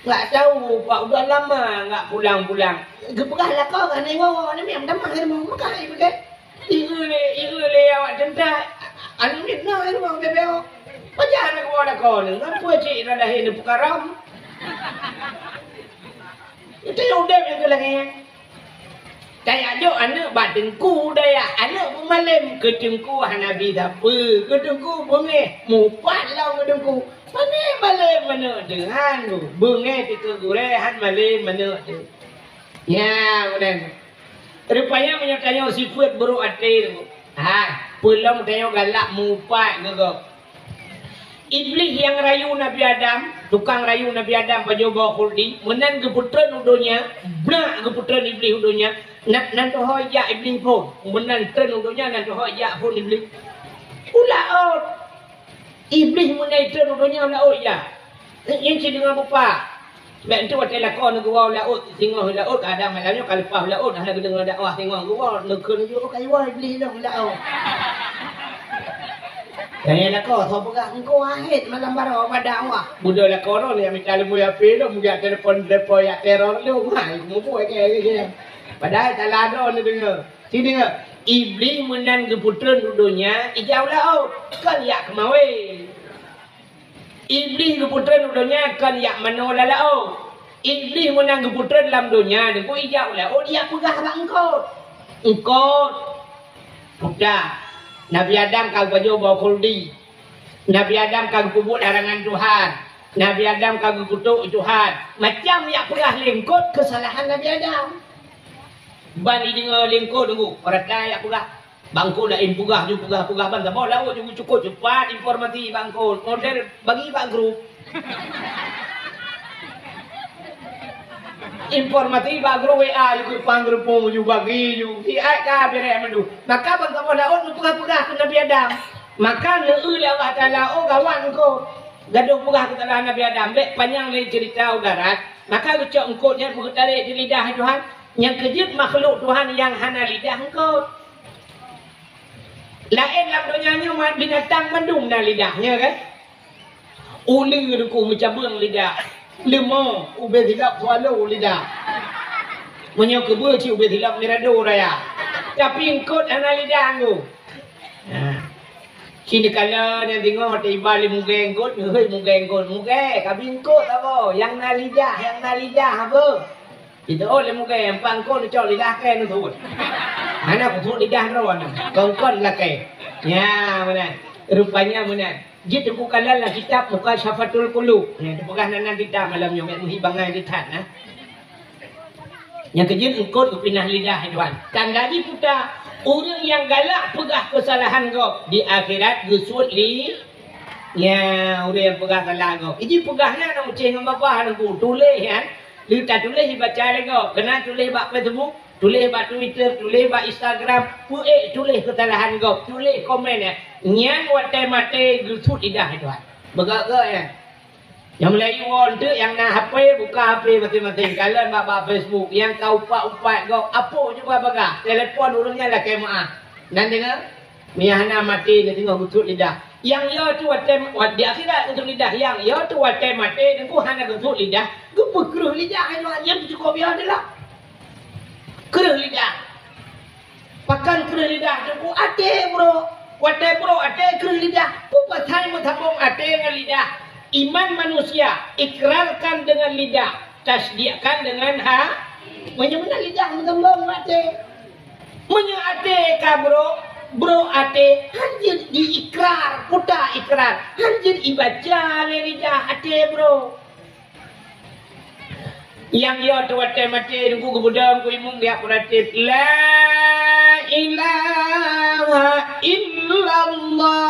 "Nggak tahu, Pak. Udah lama nggak pulang-pulang." Geupeugah lakoe ka hana iwoe-woe, aneuk miet tamah di rumoh. Meukai peugah, "Ieu lé, ieu lé awak teuntèe. Aneuk miet na di rumoh beubeue." Pajan na geuwoe lakoe nyoe, ngon peue cit na lahé neupeukaram. Itu udép nyang keu lagèe nyan. Tajak jok aneuk bak teungku dayah, aneuk beumalém, keu teungku hana bi sapeue, keu teungku beungéh, mupat lom keu teungku. Pané malém aneuk teuh, han beungéh teuh keu gurèe, han malém aneuk teuh. Nyan meunan. Rupanya meunyoe tanyoe sifeuet buruk até, ha, peulom tanyoe galak mupat keu gob. Iblih nyang rayu Nabi Adam, tukang rayu Nabi Adam pajoh boh khuldi, meunan geupeutreun u donya, brak geupeutreun Iblih u donya, na-, nan teuho jak Iblih phôn, meunan treun u donya nan teuho jak phôn Iblih. U laôt. Iblih meunan treun u donya u laôt jak. Nyan cit deungon beupak. Bèk enteuk watèe lakoe neugeuwoe u laôt, singoh u laôt, kadang malam nyoe ka leupah u laôt, hana geudeungoe dakwah singoh geuwoe, neukheun jih, "Oh, ka iwoe Iblih lom u laôt." Tanyong lakoe, "Soe peugah?" "Engkau Wahid malam baroe bak dakwah." Beudôh lakoe droe nyang mita leumui H P lom, jak telepon, telepon jak teror lom. Ha, mubuet keu, keu, keu. Padahai salah droe neudeungoe. Ci deungoe, Iblih meunan geupeutreun u donya, ijak u laôt, kon jak keumawé. Iblih geupeutreun u donya kon jak manoe lam laôt. Iblih meunan geupeutreun lam donya, deungon ijak u laôt, ijak peugah bak eungkôt. Eungkôt, peugah, Nabi Adam ka geupajoh boh khuldi. Nabi Adam ka geupeubuet larangan Tuhan. Nabi Adam ka geukutôk Tuhan. Macam jak peugah lé eungkôt keusalahan Nabi Adam. Ban jideungoe lé eungkôt, deungoe, peurata jak peugah. Bak eungkôt laén peugah ju, peugah-peugah ban saboh laôt ju, cukôp cepat informasi bak eungkôt. Model bagi bak grup. Informasi bak grup W A ju, geupang geureumpung ju, bagi ju. Siat ka beureh mandum. Maka ban saboh laôt neupeugah-peugah keu Nabi Adam. Maka neueu lé Allah Taala, "Oh, gawat eungkôt. Gadôh peugah keusalahan Nabi Adam." Bèk panyang lé ceurita u darat. Maka geucok eungkôt nyan geutarek di lidah Tuhan. Nyang keu jeuet makhluk Tuhan nyang hana lidah eungkôt. Laén lam donya nyoe ma-, binatang mandum na lidah, nya kan? Uleue, deungon, meucabeueng lidah. Leumo, ubé silop swallow lidah. Meunyoe keubeue cit ubé silop mirado raya. Tapi eungkôt hana lidah, Anggu. Nah. Ci neukalon nyang teungoh teuiba lé mugée eungkôt, neuhôi mugée eungkôt. Mugée, ka bi eungkôt saboh. Nyang na lidah, nyang na lidah, apa? Jiteuôt lé mugée, empat eungkôt neucok lidah kèe neusuet. Hana kusuet lidah droe nyoe, kon-kon lakée. Nya, meunan. Rupanya meunan. Jeuet teukalon lam kitab Mukasyafatul Qulub. Nya, teupeugah nan, nan kitab malam nyoe, bèk meuhi bangai di that, nah. Nyang keu jeuet eungkôt geupinah lidah, hai Tuhan. Tanda jih peue? Ureueng nyang galak peugah keusalahan gob, di akhirat geusuet li-, nya, ureueng nyang peugah salah gob. Iji peugah nyan na meucéh ngon babah, na ku tuléh nyan. Lheueh tatuléh ibaca lé gob, keunan tuléh bak Facebook, tuléh bak Twitter, tuléh bak Instagram, peuék tuléh keusalahan gob, tuléh komen nyan. Nyan watèe maté geusuet lidah, hai Tuhan. Beugöt-göt nyan. Nyang mulai iwoe teuk nyang na H P, buka H P maséng-maséng, kalon bak, bak Facebook, nyang ka upat-upat gob, apoh cuba peugah, telepon ureueng nyan lakèe meu'ah. Nan deungö? Meunyo hana maté, na teungoh geusuet lidah. Nyang yo teuh watèe, wa-, di akhirat geusuet lidah. Nyang yo teuh watèe maté, teungku hana geusuet lidah, geupeukreueh lidah, nyan, nyan teuh cukôp yo teuh lah. Kreueh lidah. Pakon kreueh lidah, teungku? Até brok. Watèe brok até, kreueh lidah. Peue pasai meusambông até ngon lidah? Iman manusia ikrarkan dengan lidah, tasdikkan dengan ha-, meunyo meunan lidah meusambông ngon até. Meunyoe até ka brok, brok até, hanjeuet diikrar, peue ta ikrar, hanjeuet ibaca lé lidah até brok. Nyang yo teuh watèe maté, teungku, geubeudôh, teungku, imum geujak peuratéb, "La ilaha illallah."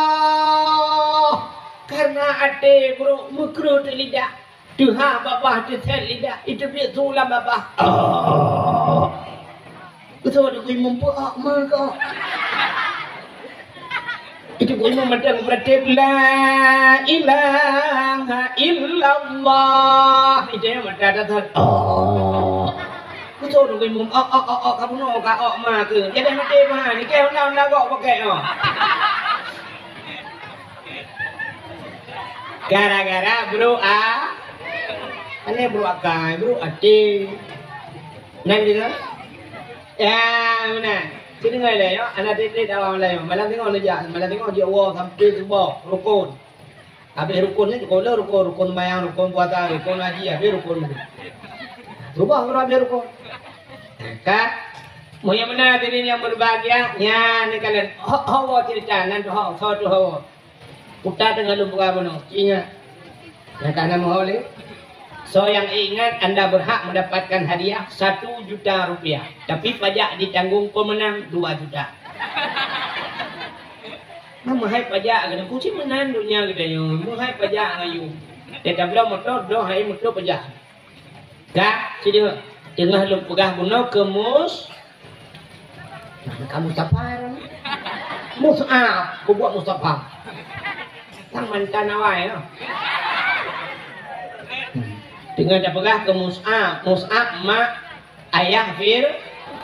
Karena até brok, meukreueh teuh lidah. Teuhah babah, teusét lidah, iteubiet su lam babah. Oh. Beutôi, teugui muphom, oh, meukeue. Itu guna mantong beurati la ilaha illallah. Itu nyang mantong that. Oh. Beutôi dong imum. Oh, oh, oh, oh, kamu no ka oh ma ke. Jadi mati ma ni ke honda-honda gok pakai oh. Gara-gara bro a. Ane bro akai, bro ati. Nang dengar? Ya, mana? Sini ngai le yo, anak titik dalam le yo. Malam tengok le jak, malam tengok dia wow sampai subuh rukun. Habis rukun ni, rukun le, rukun, rukun mayang, rukun puasa, rukun haji, habis rukun. Subuh baru habis rukun. Ka? Mulia meunan hadirin yang berbahagia, nya ni kalian. Ho, ho, cerita, nan tu ho, ho tu ho. Puta teungoh lôn peugah bunoe. Ingat. Nyang ka na meuho lé. Soe nyang ingat anda berhak mendapatkan hadiah satu juta rupiah. Tapi pajak ditanggung pemenang dua juta. Nah, meuhai pajak keunan. Kunci meunan donya geutanyoe. Meuhai pajak ngon yum. Teutabloe moto, doh hai moto pajak. Ka, sini. Teungoh lôn peugah bunoe keu mus. Nah, kamu siapa ya, Ron? Mus'ab, kubuat Mustafa. Sang mantan awai, ya. Teungoh tapeugah keu Mus'ab, Mus'ab mak ayah Fir,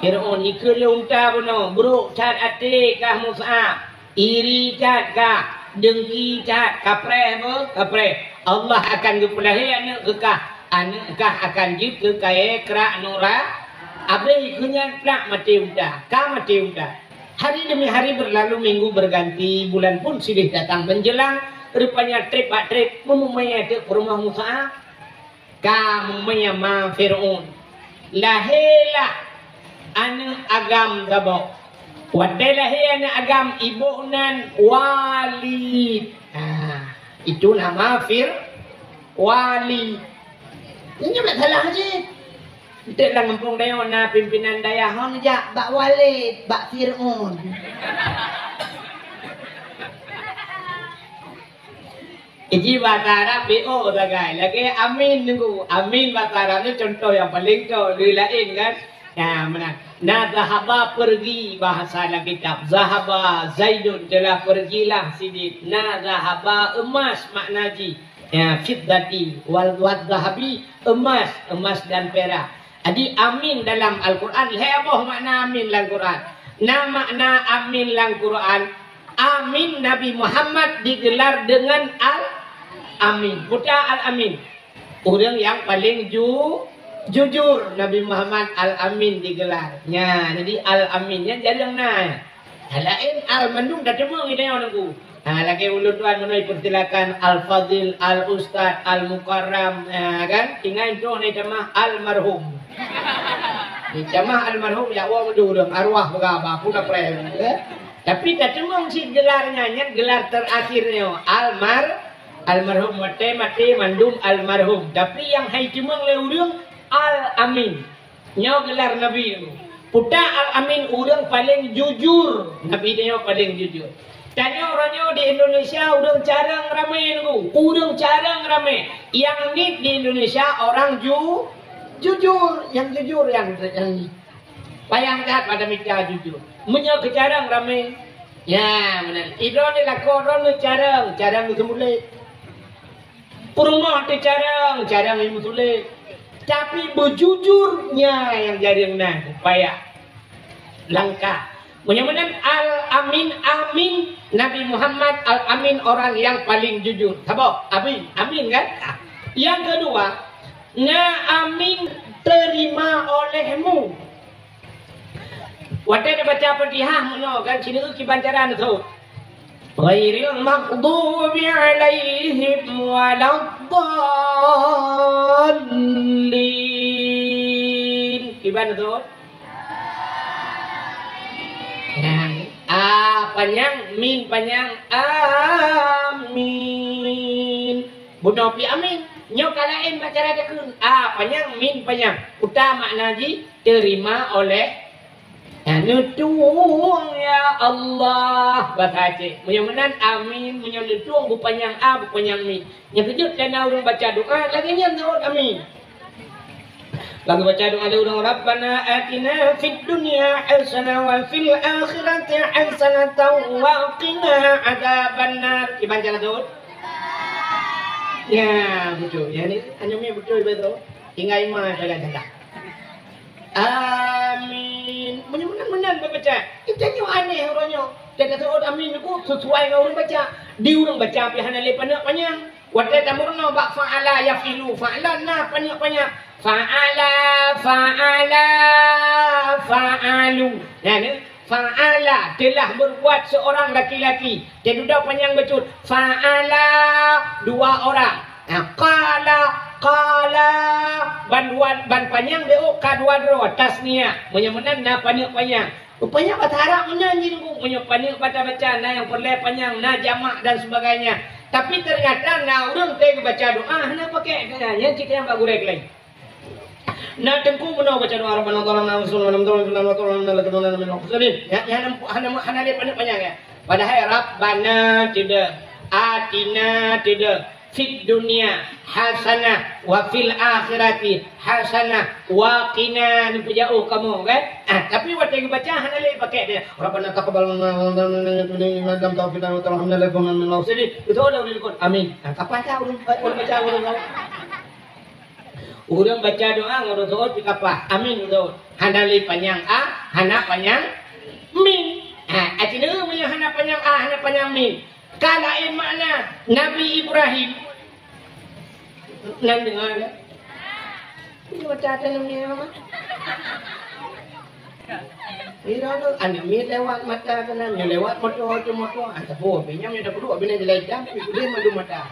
Fir'aun. Ikeu lé unta bunoe, brok that até kah Mus'ab. Iri that kah, dengki that, kapreh beuh, kapreh. Allah akan geupeulahé aneuk keu kah, aneuk kah akan jeuet keu kayée krak nura, abéh keu nyan plak maté unta, ka maté unta. Hari demi hari berlalu, minggu berganti, bulan pun silih datang menjelang, rupanya trép bak trép meumumé teuk peurumoh Musa. Ka meumé ma Fir'aun. Lahé lah aneuk agam saboh. Watée lahé aneuk agam, iboh nan Walid. Ha, itu nama Fir-, Walid. Nyoe nak salah cit. Enteuk lam gampông tanyoe na pimpinan dayah hon jak bak Walid, bak Fir'aun. Iji bahasa Arab B O sagai. Lagée amin nunggu. Amin bahasa Arab nyoe contoh nyang paleng tok, lé laén kan? Nah, meunan. Na zahaba pergi bahasa lam kitab. Zahaba Zaidun telah pergilah sidin. Na zahaba emas makna jih. Ya, fiddati wal, wal zahabi emas, emas dan perak. Jadi amin dalam Al-Quran lhée boh makna amin lam Quran. Na makna amin lam Quran. Amin Nabi Muhammad digelar dengan Al-Amin. Puta Al-Amin. Ureuëng nyang paleng ju-, jujur Nabi Muhammad Al-Amin digelar. Nya, jadi Al-Amin nyan jarang na. Laén al mandum dah teumong di dalam nunggu. Ha, lagée ulôn tuan meunoi persilakan Al-Fadil, Al-Ustaz, Al-Mukarram, ha, kan? Ingat tu ni tamah almarhum. Ni tamah almarhum ya Allah meudurung arwah beugaba pun dah preh. Eh? Tapi dah teumong si gelarnya nyan gelar terakhirnya almar almarhum mate mate mandum almarhum. Tapi yang hai teumong le ureuëng Al-Amin. Nyoe gelar Nabi nyoe. Puta Al-Amin ureuëng paleng jujur. Nabi nyoe paleng jujur. Tanyoe uroe nyoe di Indonesia ureuëng carang ramé nunggu. Ureuëng carang ramé. Yang nit di Indonesia orang ju-, jujur. Yang jujur yang, yang nit. Payang that pada mita jujur. Meunyoe keu carang ramé. Ya, benar. Idroe ni lakoe droe ni carang, carang ni seumulek. Peurumoh teucarang, carang ilmu tuléh. Tapi beujujur nyan nyang jareueng na payah langkah. Meunyoe meunan Al-Amin, Amin, Nabi Muhammad Al-Amin orang yang paling jujur. Saboh, Amin, Amin kan? Ah. Yang kedua, na Amin terima olehmu. Watée neubaca Fatihah meunoe kan sineuk kiban cara neusot. Ghairil maghdubi alaihim waladdallin. Kiban neusot. Nah, a panyang, min panyang, amin. Bunoe pi amin. Nyoe ka laén bak cara takheun. A panyang, min panyang. Uta makna jih terima oleh Neutueng ya Allah. Bahasa Aceh. Meunyoe meunan amin, meunyoe neutueng beupanyang a, beupanyang mim. Nyang keujeuet kana ureuëng baca doa, lagée nyan seuôt amin. Lagée baca doa lé ureuëng, "Rabbana atina fid dunya hasanah wa fil akhirati hasanatan wa qina adzabannar." Kiban cara seuôt? Ya, beutôi. Ya, ni, hanya mi beutôi, beutôi. Tinggai ma saja dah. Amin. Meunyoe meunan-meunan beubaca. Kita nyoe aneh uroe nyoe. Kita seuôt amin nyoe sesuai ngon ureuëng baca. Di ureuëng baca pih hana lé paneuk panyang. Watée tameurunoe bak fa'ala yaf'ilu, fa'ala na paneuk panyang. Fa'ala, fa'ala, fa'alu. Nah, ni fa'ala, telah berbuat seorang laki-laki. Teududoe panyang bacut. Fa'ala, dua orang. Nah, qala, qala, ban dua, ban panyang di ôk ka dua droe, tasniah. Meunyoe meunan na paneuk panyang. Rupanya bahasa Arab meunan jih, Teungku. Meunyoe paneuk baca-baca, na nyang peureulée panyang, na jamak dan sebagainya. Tapi ternyata na ureuëng teuh geubaca doa hana pakai keu nyan, nyan cit nyang bak gurée keulai. Na Teungku meunoe baca doa, "Rabbana zalamna anfusana wa lam taghfir lana wa tarhamna lanakunanna minal khasirin." Ya, ya, hana, hana, hana lé paneuk panyang, ya. Padahai Rabbana tidak, atina tidak, fid dunya hasanah wa fil akhirati hasanah wa qina, neupeujauh kamoe, kan? Ah, tapi watée geubaca hana lé pakai dia. "Rabbana taqabbal minna innaka antal samiul alim wa tub alaina innaka antal tawwabur rahim." Beutôi dah ureuëng likot. Amin. Ah, kapan ka ureuëng, ureuëng baca ureuëng? Ureuëng baca doa ngon ureuëng seuôt pih kapah. Amin ureuëng seuôt. Hana lé panyang a, hana panyang mim. Ha, artinya meunyoe hana panyang a, hana panyang mim. Ka laén makna Nabi Ibrahim. Nan deungoe, ya? Ini macam ada namanya apa? Ira tu, aneuk miet lewat mata keunan, nyoe lewat moto, tu moto, ah, saboh, binyam nyoe dah peuduek, binyam jalan jam, tapi pudeh madu mata.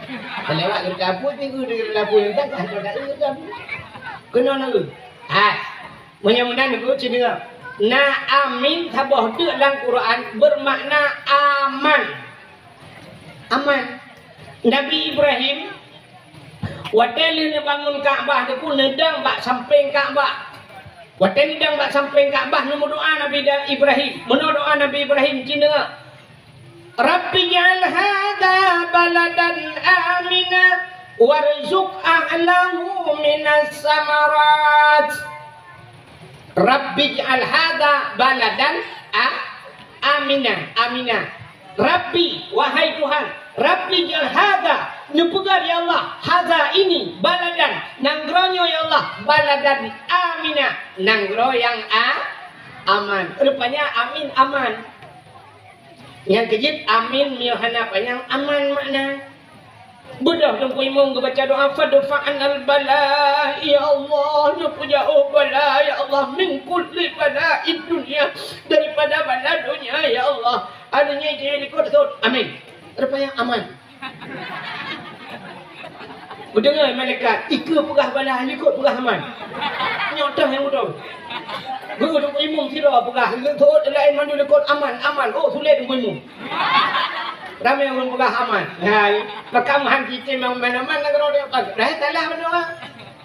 Lewat kereta api, tinggi di kereta api, entah, entah, entah, entah, entah. Kena lalu. Ah, meunyoe meunan nyoe, cina. Na amin saboh teuk lam Quran bermakna aman. Aman. Nabi Ibrahim, watée lheueh neubangun Ka'bah teungku, neudong bak sampéng Ka'bah. Watée neudong bak sampéng Ka'bah, neumeudoa Nabi da-, Ibrahim. Meunoe doa Nabi Ibrahim, cina, "Rabbi ij'al hadza baladan amina warzuq ahlahu minas samarat." Rabbi ij'al hadza baladan a-, amina, amina. Rabbi, wahai Tuhan, Rabbi ij'al hadza, neupeugah ya Allah, hadza ini, baladan, nanggroe nyoe ya Allah, baladan amina, nanggroe nyang a-, aman. Rupanya amin aman. Nyang keujeuet amin meunyoe hana panyang aman makna. Beudôh Teungku Imum geubaca doa, "Fadfa'nal bala, ya Allah, neupeujauh bala, ya Allah, min kulli bala'id dunya, daripada bala donya, ya Allah." Adoe nyoe jih likot sot. Amin. Rupanya aman. Geudeungoe malaikat, ikeue peugah bala, likot peugah aman. Nyoe toh nyang beutôi. Geuh Teungku Imum sidroe peugah, likot laén mandum likot aman, aman. Oh, sulet Teungku Imum. Ramé ureuëng peugah aman. Hai, pakam han cicém nyang aman-aman nanggroe dia. Dah salah meunoe.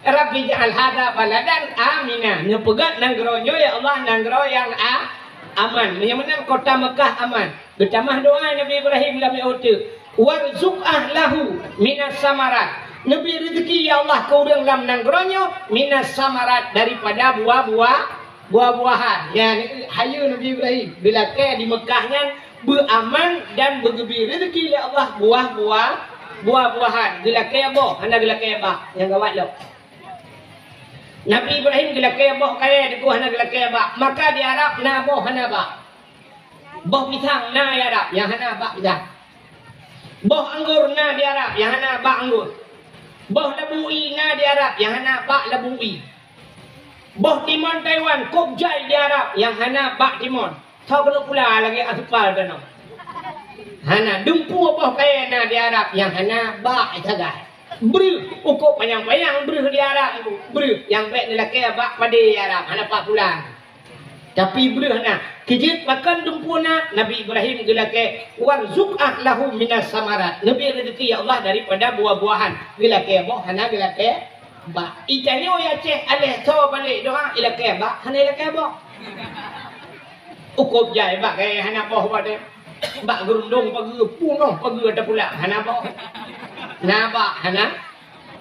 Rabbi ij'al hadza baladan amina. Neupeugah nanggroe nyoe, ya Allah, nanggroe nyang a-, aman. Meunyoe meunan kota Mekah aman. Geutamah doa Nabi Ibrahim lam uteuk, "Warzuq ahlahu minas samarat." Neubri rezeki, ya Allah, keu ureuëng lam nanggroe nyoe minas samarat, daripada buah-buah, buah-buahan. Ya, hayeue Nabi Ibrahim geulakée di Mekah nyan beuaman dan beugeubri rezeki lé Allah buah-buah, buah-buahan. Geulakée boh, hana geulakée bak. Nyang gawat lom. Nabi Ibrahim geulakée boh kayée teungku, hana geulakée bak. Maka di Arab na boh hana bak. Boh pisang na di Arab nyang hana bak pisang. Boh anggô na di Arab nyang hana bak anggô. Boh labu ie na di Arab nyang hana bak labu ie. Boh timon Taiwan kôb jai di Arab nyang hana bak timon. Soe keuneuk pula lagée aspal keunoe. Hana dumpeue boh kayée na di Arab nyang hana bak sagai. Breuh, ukoe panyang-panyang breuh di Arab, breuh nyang bék neulakée bak padé di Arab, hana pat pula. Tapi breuh na, keujeuet pakon dumpeue na, Nabi Ibrahim geulakée, "Warzuq ahlahu minas samarat." Neubri rezeki, ya Allah, daripada buah-buahan. Geulakée boh, hana geulakée bak. Itanyoe ya Aceh, aléh soe balek doa, ilakée bak, hana ilakée boh. Ukôb jai bak kayèe hana boh bak deh. Bak geurundong pageue, punoh pageue teupulang hana boh. Na bak hana,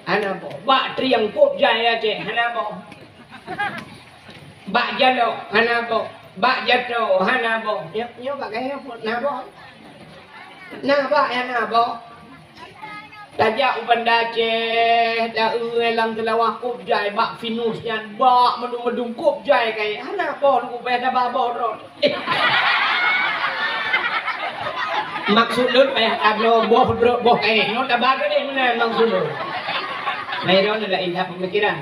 hana boh. Bak trieng kôb jai Aceh hana boh. Bak jalok hana boh. Bak jato hana boh. Nyoe, nyoe bak kayèe pun na boh. Na bak nyang na boh. Tajak u Banda Aceh, taeu lam Seulawah kôb jai bak Finus nyan, bak meudung-meudung kôb jai kayèe. Hana boh, Teungku, payah taba boh droe. Maksud lôn payah tabloe boh droe, boh kayèe. Nyoe taba keudeh meunan maksud lôn. Nah, droe laén that peumikiran.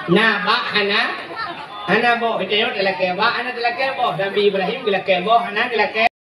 Na bak hana, hana boh. Ita nyoe talakèe bak, hana talakèe boh. Nabi Ibrahim geulakèe boh, hana geulakèe